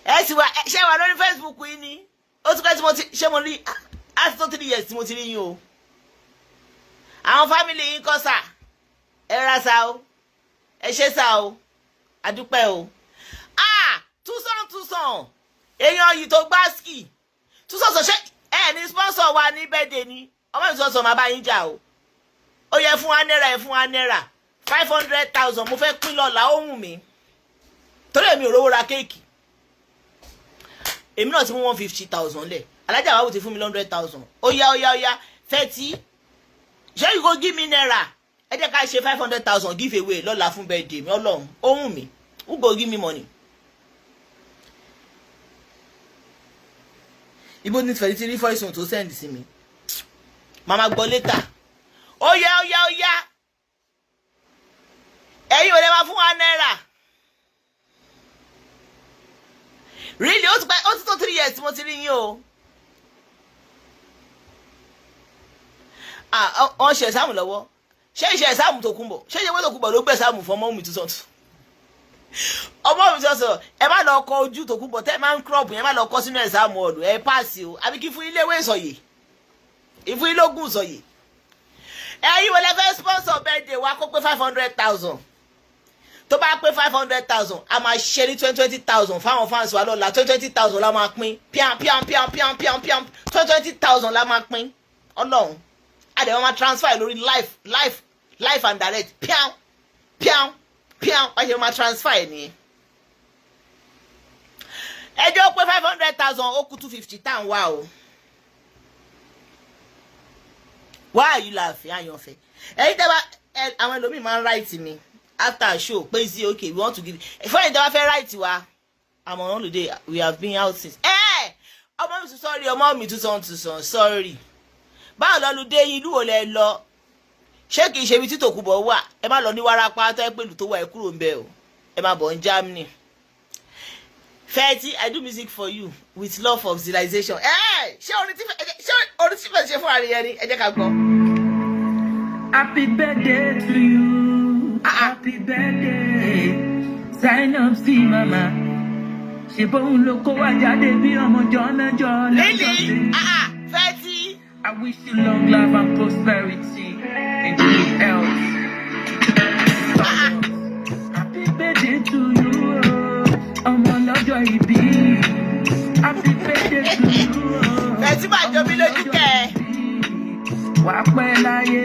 S2: ẹ sì wá ṣé wà lórí Facebook yìí ni. Ó ti pẹ́ tí mo ti ṣé mo rí á ti tó 3 years tí mo ti rí yín o. Àwọn family yín kọ́ sà? Ẹ ra sa o, ẹ ṣé sà o, àdúpẹ́ o. Ah, túsàn túsàn, èèyàn yìí tó gbá ski túsàn sọ, ṣé ẹ ní sponsor wa ní birthday ni? Ọmọ mi sọ máa bá yín jà o. Ó yẹ fún wa náírà, ẹ fún wa náírà. 500,000 mo fẹ́ pín lọ́la. Ó wù mí torí èmi ò rówó ra cake. Èmi náà ti mú 150,000 lẹ̀. Alájà wa wò ti fún mi 100,000. Ó yá, ó yá, ó yá. Thirty, ṣé you go give me naira? Ẹ jẹ́ ká ṣe 500,000 give away lọ́la fún birthday mi. Ọlọ́run, ó wù mí. Who go give me money? Ibo ní fẹ̀rí tí rí voice note tó send sí mi? Màmá gbọ́ later. Ó yá, ó yá, ó yá. Ẹ̀yin ò lè máa fún wa náírà. Really, ó ti pẹ́, ó ti tó 3 years tí mo ti rí yín o. Ah, wọ́n ṣe ẹ̀sáàmù lọ́wọ́. Ṣé ìṣe ẹ̀sáàmù Tòkunbọ̀? Ṣé ìṣe Tòkunbọ̀ ló gbé ẹ̀sáàmù fún ọmọ mi tuntun? Ọmọ mi tuntun, ẹ má lọ kọ ojú Tòkunbọ̀ tẹ́ ẹ máa ń crop yẹn, má lọ kọ sínú ẹ̀sáàmù ọ̀lù. Ẹ páàsì o, àbí kí fún ilé ìwé ìsọ̀yè, ìfún ilé ogun ìsọ̀yè. Ẹ̀yin wọlé fẹ́ sponsor birthday wa kó pé 500,000? Tó bá pé 500,000, a máa ṣe ní 20,000 fáwọn fans wa lọ́la. 20,000 la máa pín. Píam píam píam píam píam píam, 20,000 la máa pín. Ọlọ́run, a dẹ̀ wọ́n máa transfer lórí live, live, live and direct. Píam píam píam, wọ́n ṣe máa transfer ẹ̀ nìyẹn. Ẹjọ́ pé 500,000, ó kù 250 tá à ń wá o. Why are you laughing, àyànfẹ́? Ẹ̀yin tẹ́ bá àwọn ẹlòmíì máa ń write mi after show pé sí, okay, we want to give. Fún ẹ̀yin tẹ́ bá fẹ́ write wa, I'm on holiday, we have been out since. Ẹ ọmọ mi tún, sorry, ọmọ mi tún sàn tún sàn, sorry. Báwo lọ́nu dé yín? Ìlú wo lẹ lọ? Ṣé kìí ṣe ibi tí Tòkunbọ̀ wà? Ẹ má lọ ní wárápá tó ẹ pẹ̀lú tó wà, ẹ kúrò ń bẹ̀ o. Ẹ máa bọ̀ ní Germany. Fẹ́tí, I do music for you with love of civilization. Ẹ ṣé orin tí fẹ́ ṣe fún àríyá ni? Ẹ jẹ́ ká gbọ́.
S4: Happy birthday to you. Happy birthday. Zainab sí mama. Ṣé bóun ló kó wá jáde bí ọmọ ọjọ́ mẹ́jọ lọ́jọ́
S2: Really?
S4: sí?
S2: Ah, Fẹ́tí.
S4: I wish you long life and prosperity and good health. Happy birthday to you. Ọmọ lọ́jọ́ ìbí. Happy birthday to you.
S2: Fẹ́tí máa jọ mí lójú kẹ́ ẹ.
S4: Wàá pẹ́ láyé.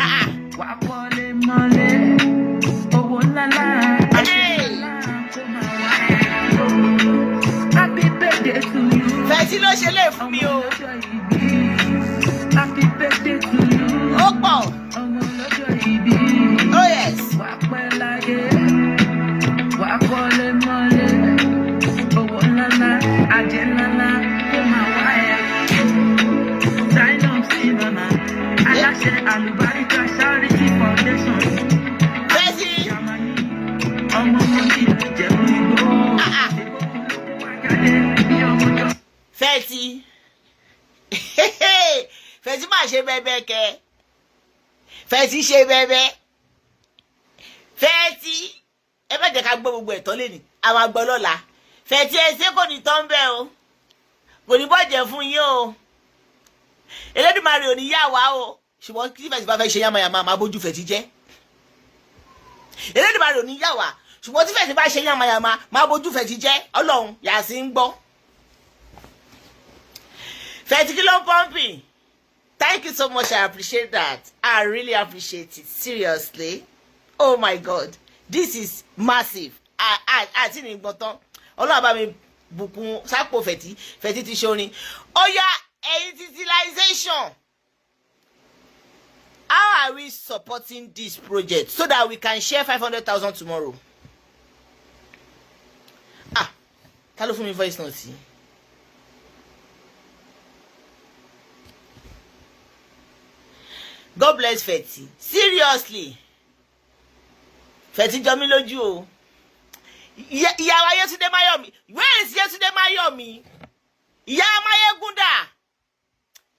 S2: Ah,
S4: Wà á kọ́lé mọ́lé, owó ńláńlá, ayé
S2: Hey!
S4: ńláńlá kó máa wá. Happy birthday to you.
S2: Fẹ́tí ló ṣe lè fún mi o.
S4: Ọmọ lọ́jọ́ ìbí. Happy birthday to you.
S2: Ó pọ̀.
S4: Ọmọ lọ́jọ́ ìbí.
S2: Oh yes.
S4: Wà á pẹ́ láyé, wà á kọ́lé mọ́lé, owó ńláńlá, ajé ńláńlá kó máa wá ẹ. Zainab sí mama, aláṣẹ Àlùbáríkà Charity Foundation.
S2: Fẹ́tí.
S4: Germany, ọmọ wọn ní Ìjẹ̀bú Igbó. Jáde bí ọmọ jọ.
S2: Fẹ́tí. Fẹ́tí máa ṣe bẹ́ẹ̀ kẹ́. Fẹ́tí ṣe bẹ́ẹ̀. Fẹ́tí. Ẹ má jẹ́ ká gbọ́ gbogbo ẹ̀tọ́ lẹ́nu. A máa gbọ́ lọ́la. Fẹ́tí, ẹ ṣé, kò ní tán bẹ́ẹ̀ o. Kò ní bọ́jẹ̀ fún yín o. Elédùmarè ò ní yá wa o. Ṣùgbọ́n tí Fẹ́tí bá fẹ́ ṣe yánmayànmá, máa bójú Fẹ́tí jẹ́. Elédùmarè ò ní yá wa. Ṣùgbọ́n tí Fẹ́tí bá ṣe yánmayànmá, máa bójú Fẹ́tí jẹ́. Ọlọ́run yà sí ń gbọ́. Fẹ́tí, kí ló ń pọ́ǹpì? Thank you so much. I appreciate that. I really appreciate it. Seriously. Oh my God. This is massive. Àti ní gbọ́n tán. Ọlọ́run bá mi bùkún sápò Fẹ̀tí. Fẹ̀tí ti ṣorin. Ó yá, ẹ̀yin civilization. How are we supporting this project so that we can share 500,000 tomorrow? Ah, ta ló fún mi voice note yìí? God bless Fẹ̀tí. Seriously. Fẹ̀tí jọ mí lójú o. Ìyàwó Yétúndé Máyọ̀mí. Where is Yétúndé Máyọ̀mí? Ìyá Máyégún dà?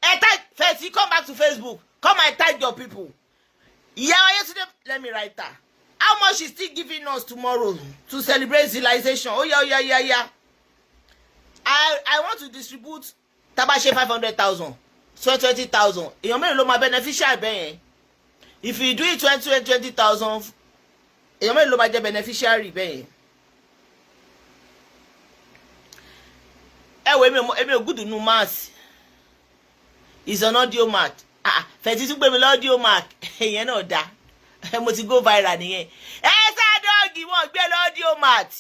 S2: Ẹ tag Fẹ̀tí, come back to Facebook. Come and tag your people. Ìyàwó Yétúndé, let me write her. How much is still giving us tomorrow to celebrate civilization? Oh yeah, oh yeah. I want to distribute, tá bá ṣe 500,000, 20,000. Èèyàn mélòó ló máa beneficiary bẹ́ẹ̀ yẹn? If you do it 20,000, èèyàn mélòó ló máa jẹ́ beneficiary bẹ́ẹ̀ yẹn? Ẹ wo, èmi ò good nínú maths. Is an Audiomack. Ah, Fẹ̀tí tún gbé mi lọ Audiomack. Ìyẹn náà dáa. Mo ti go viral nìyẹn. Ẹ sá dọ́ọ̀gì, wọ́n gbé lọ Audiomack.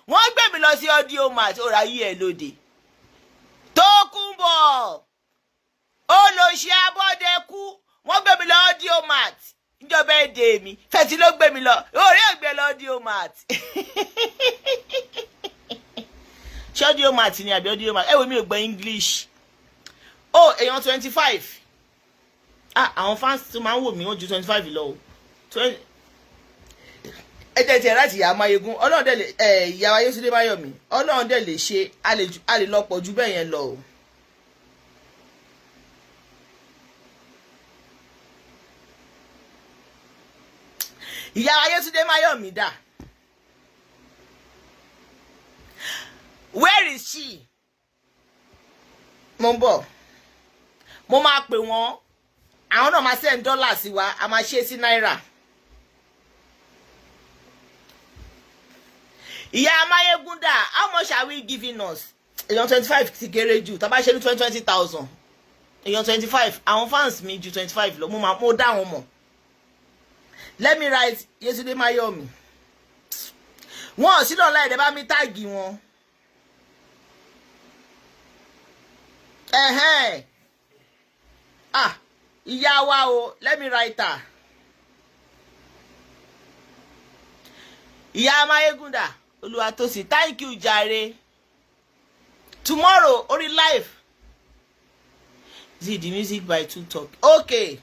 S2: Wọ́n gbé mi lọ sí Audiomack. Ó ra yí ẹ lóde. Tókunbọ̀ olóṣì abọ́dẹkú, wọ́n gbé mi lọ Audiomack níjọba èdè mi. Fẹ̀tí ló gbé mi lọ. Orí ò gbé lọ Audiomack. Ṣé Audiomack ni àbí Audiomack? Ẹ wo, mi ò gbọ́ English. Oh, èèyàn 25. Ah, àwọn fans tó máa ń wò mí, wọ́n ju 25 lọ o. Ẹ jẹ́ tiẹ̀ láti ìyá Máyégún. Ọlọ́run dẹ̀ lè ẹ̀ ìyá Ayétúndé Máyọ̀mí, Ọlọ́run dẹ̀ lè ṣe, a lè lọ pọ̀ ju bẹ́ẹ̀ yẹn lọ o. Ìyá Ayétúndé Máyọ̀mí dà? Where is she? Mo ń bọ̀, mo máa pè wọ́n. Àwọn náà máa send dọ́là sí wa, a máa ṣe sí náírà. Ìyá Amáyégún dà? How much are we giving us? Èèyàn 25 ti kéré jù. Tá bá ṣe ní 20,000, èèyàn 25. Àwọn fans mi ju 25 lọ. Mo máa mo dá wọn mọ̀. Let me write Yétúndé Máyọ̀mí. Wọn ò sí lọ́la ẹ̀dẹ̀, bá mi tag wọn. Ẹ̀hẹ́n. Ah, ìyá wa o, let me write her. Ìyá Amáyégún dà? Olúwatósìn, thank you jàre. Tomorrow orí live. See the music by Two Talk. Okay,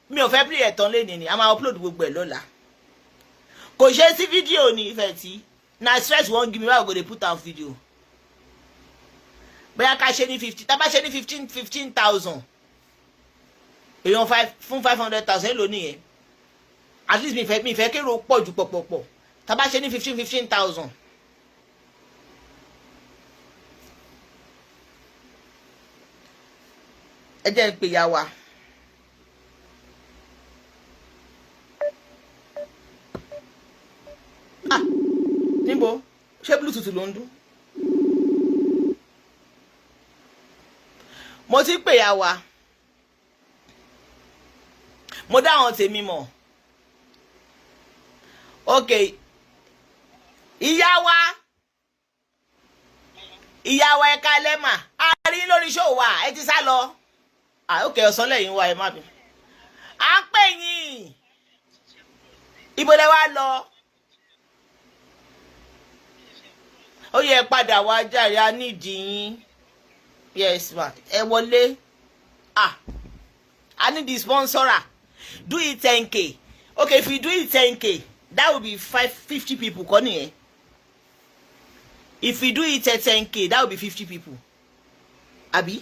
S2: mi ò fẹ́ play ẹ̀tàn lẹ́ni ni, a máa upload gbogbo ẹ̀ lọ́la. Kò ṣe é sí fídíò ní ìfẹ́ tí na stress wan give me. Why I go dey put am video? Bóyá ká ṣe ní 50, tá bá ṣe ní 15 15,000 èèyàn, five fún 500,000, èlò nìyẹn? At least mi fẹ́ kérò pọ̀ ju pọ̀pọ̀pọ̀. Tá bá ṣe ní 15 15,000. Ẹ jẹ́ ń pè ya wa. Ah, níbo? Ṣé Bluetooth ló ń dún? Mo ti pè ya wa. Mo dá àwọn tèmi mọ̀. Ok, ìyá wa, ìyá wa, ẹ káalẹ́ mà. A rí lórí show wa, ẹ ti sá lọ. Ah, ok, ọ̀sán lẹ́yìn wa, ẹ má bí. À ń pè yín, ibo lẹ wá lọ? Ó yẹ padà wá jàre, a nídìí yín. Yes ma, ẹ wọlé. Ah, I need the sponsor. Do it 10K. Okay, if you do it 10K, that will be 550 people kọ́ nìyẹn. If you do it at 10K, that will be 50 people, àbí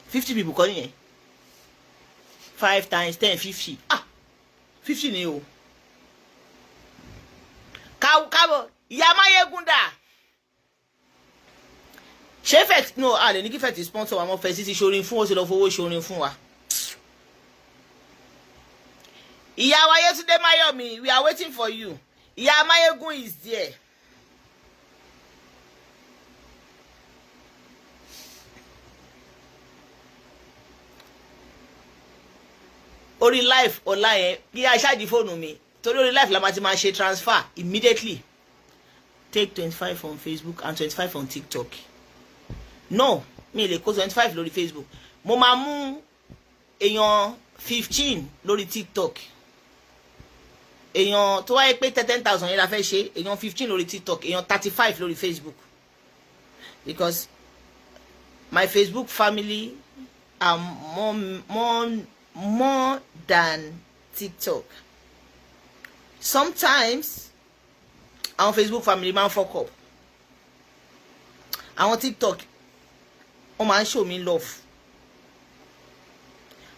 S2: 50 people kọ́ nìyẹn? 5 times 10, 50. Ah, 50 ni o. Káwọ́ ìyá Máyégún dà? Ṣé fẹ́ no, a lè ní kí fẹ́ ti sponsor wa mọ́. Fẹ́ sí ti ṣorin fún, ó sì lọ fowó ṣorin fún wa. Ìyá wa Yétúndé Máyọ̀mí, we are waiting for you. Ìyá Máyégún is there. Orí live ọ̀la yẹn, kí a ṣáàjì fóònù mi, torí orí live la máa ti máa ṣe transfer immediately. Take 25 on Facebook and 25 on TikTok. No, mi lè kó 25 lórí Facebook. Mo máa mú èèyàn 15 lórí TikTok. Èèyàn tó wáyé pé 10,000 yẹn la fẹ́ ṣe, èèyàn 15 lórí TikTok, èèyàn 35 lórí Facebook, because my Facebook family are more than TikTok. Sometimes àwọn Facebook family máa ń fuck up. Àwọn TikTok, wọ́n máa ń show me love.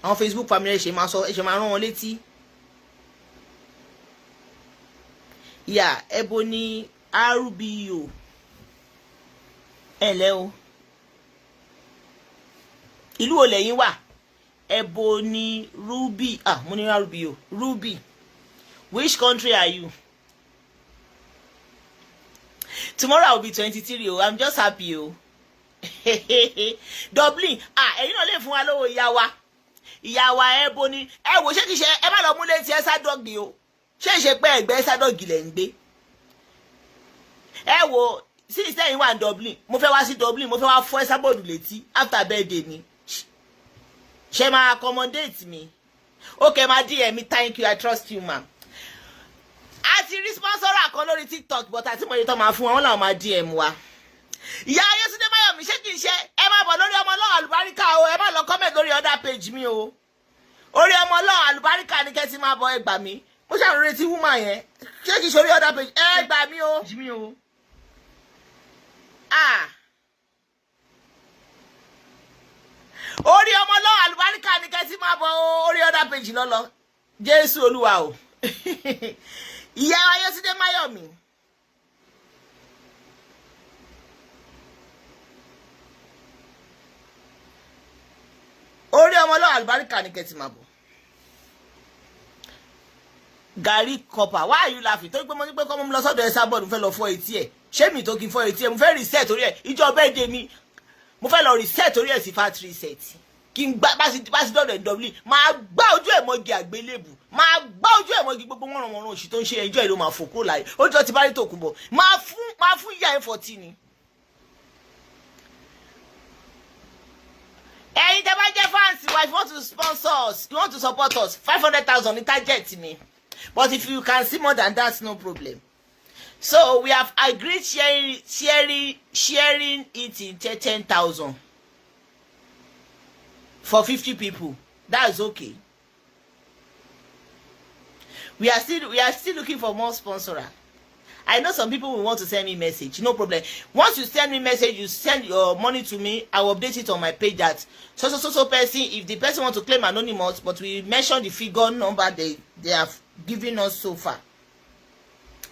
S2: Àwọn Facebook family, ẹ ṣe máa sọ, ẹ ṣe máa rán wọn létí. Ìyá ẹbo ní RBO, ẹ lẹ́ o. Ìlú wo lẹ́yìn wà? Ẹbo ní Ruby. Ah, mo ní RBO. Ruby, which country are you? Tomorrow I will be 23 o. I'm just happy o. Dublin. Ah, ẹ̀yin náà lè fún wa lówó, ìyá wa. Ìyá wa ẹbo ní ẹ wò. Ṣé kìí ṣe ẹ má lọ mú létí ẹ sádọ́gì o? Ṣé ìṣe pé ẹgbẹ́ sádọ́gì lẹ̀ ń gbé? Ẹ wo, since ẹ̀yin wà ní Dublin, mo fẹ́ wá sí Dublin, mo fẹ́ wá fọ́ ẹ sábọ̀dù létí after birthday mi. Ṣe máa accommodate mi? Okay, máa DM mi. Thank you, I trust you, ma. A ti rí sponsor kan lórí TikTok, but àti mo yẹ tó máa fún wọn, wọn làwọn máa DM wa. Ìyá Ayétúndé Máyọ̀mí, ṣé kìí ṣe ẹ má bọ̀ lórí ọmọ ọlọ́run àlùbáríkà o? Ẹ má lọ comment lórí other page mi o. Orí ọmọ ọlọ́run àlùbáríkà ni kẹ́ ti máa bọ̀. Ẹ gbà mí, mo ṣàròyé retí woman yẹn. Ṣé kìí ṣe orí other page? Ẹ gbà mí o. Ah, orí ọmọ ọlọ́run àlùbáríkà ni kẹ́ ti máa bọ̀ o. Orí other page lọ́lọ́. Jésù Olúwa o. Ìyá Ayétúndé Máyọ̀mí, orí ọmọ ọlọ́run àlùbáríkà ni kẹ́ ti máa bọ̀. Gàrí copper, why are you laughing? Torí pé mo ní pé kọ́ mo lọ sọ́dọ̀ ẹ sábọ̀dù, mo fẹ́ lọ fọ́ etí ẹ̀. Ṣé mi tó kí n fọ́ etí ẹ̀? Mo fẹ́ reset orí ẹ̀. Ìjọ birthday mi, mo fẹ́ lọ reset orí ẹ̀ sí factory reset. Kí n gbá bá sí dọ̀dọ̀ ẹ̀ w, máa gbá ojú ẹ̀ mọ́gi àgbélébù, máa gbá ojú ẹ̀ mọ́gi. Gbogbo wọ́n wọ́n oṣù tó ń ṣe ẹjọ́ ẹ̀ ló máa fò kúrò láyé. Ojú ọtí bá rí tòkùn bọ̀, máa fún ìyá ẹ̀ fọ́tí ni. Ẹ̀yin tẹ́ bá jẹ́ fans wa, if you want to sponsor us, you want to support us, 500,000 ní target mi, but if you can see more than that, no problem. So we have agreed sharing it in 10,000 for 50 people. That's okay. We are still looking for more sponsor. I know some people will want to send me message. No problem. Once you send me message, you send your money to me. I will update it on my page that so so so so person. If the person want to claim anonymous, but we mention the figure number they have given us so far.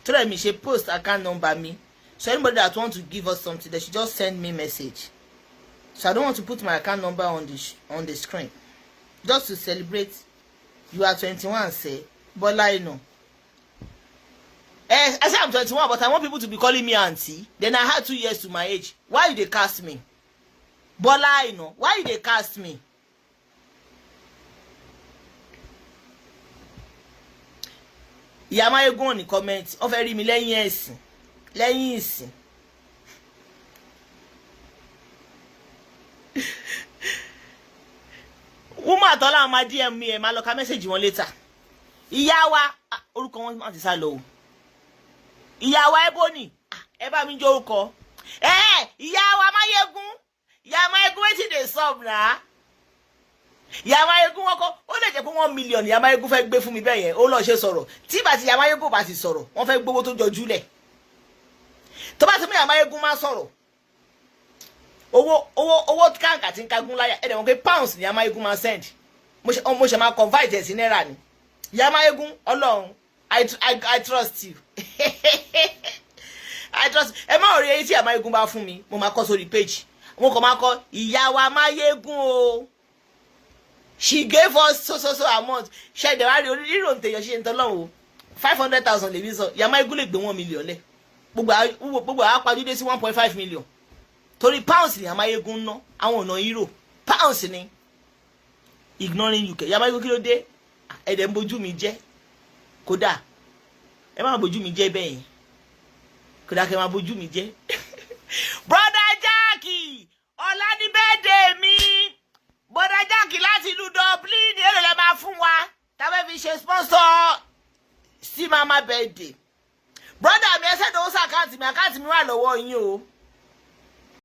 S2: So let me ṣe post account number me. So anybody that want to give us something, they should just send me message. So I don't want to put my account number on the screen. Just to celebrate, you are 21, say Bola Ino. Eh, I say I'm 21, but I want people to be calling me auntie. Then I had 2 years to my age. Why you dey cast me? Bola Ino, why you dey cast me? Ìyá Máyégún ní comment, wọ́n fẹ́ rí mi lẹ́yìn ẹ̀sìn, lẹ́yìn ìsìn. Woman àtọ́lá máa DM mi, ẹ̀ máa lọ ka message wọn later. Ìyá wa, ah, orúkọ wọn máa ti sá lọ o. Ìyá wa Ebony, ah, ẹ bá mi jẹ́ orúkọ. Ẹ ìyá wa Máyégún, ìyá Máyégún, wetin dey sup na? Ìyá Máyégún, wọn kọ ó lè jẹ́ pé 1 million ìyá Máyégún fẹ́ gbé fún mi bẹ́ẹ̀ yẹn. Ó lọ́ọ́ ṣe sọ̀rọ̀ tí bàtí ìyá Máyégún bá ti sọ̀rọ̀, wọ́n fẹ́ gbowó tó jọjú lẹ̀. Tó bá ti mú ìyá Máyégún má sọ̀rọ̀, owó owó owó káǹkà tí ń kagún láyà. Ẹ̀ dẹ̀ wọ́n pé pounds ní ìyá Máyégún máa send. Mo ṣe máa convert ẹ̀ sí náírà ni. Ìyá Máyégún, Ọlọ́run, I trust you, I trust. Ẹ má rí eyín tí ìyá Máyégún bá fún mi, mo máa kọ sórí page. Mo kàn máa kọ ìyá wa Máyégún o, she gave us so so so amount. Ṣẹ̀dẹ̀ wá rí rírò ń tèèyàn ṣe ń tọ́lọ́run o. 500,000 lèmi sọ, ìyá Máyégún lè gbé 1 million lẹ̀. Gbogbo àwọn apajúdé sí 1.5 million, torí pounds ni ìyá Máyégún ń ná, àwọn ọ̀nà euro, pounds ni. Ignoring UK, ìyá Máyégún, kí ló dé? Ẹ̀dẹ̀ ń bójú mi jẹ́. Kódà ẹ má bójú mi jẹ́ bẹ́ẹ̀ yẹn, kódà kẹ́ má bójú mi jẹ́. Brother Jack, ọ̀la ní birthday mi. Brother Jack láti ìlú Dublin, èlò lè máa fún wa tábẹ́ fi ṣe sponsor sí mama birthday? Brother mi, ẹsẹ̀ tó ń sọ account mi, account mi wà lọ́wọ́ yín o.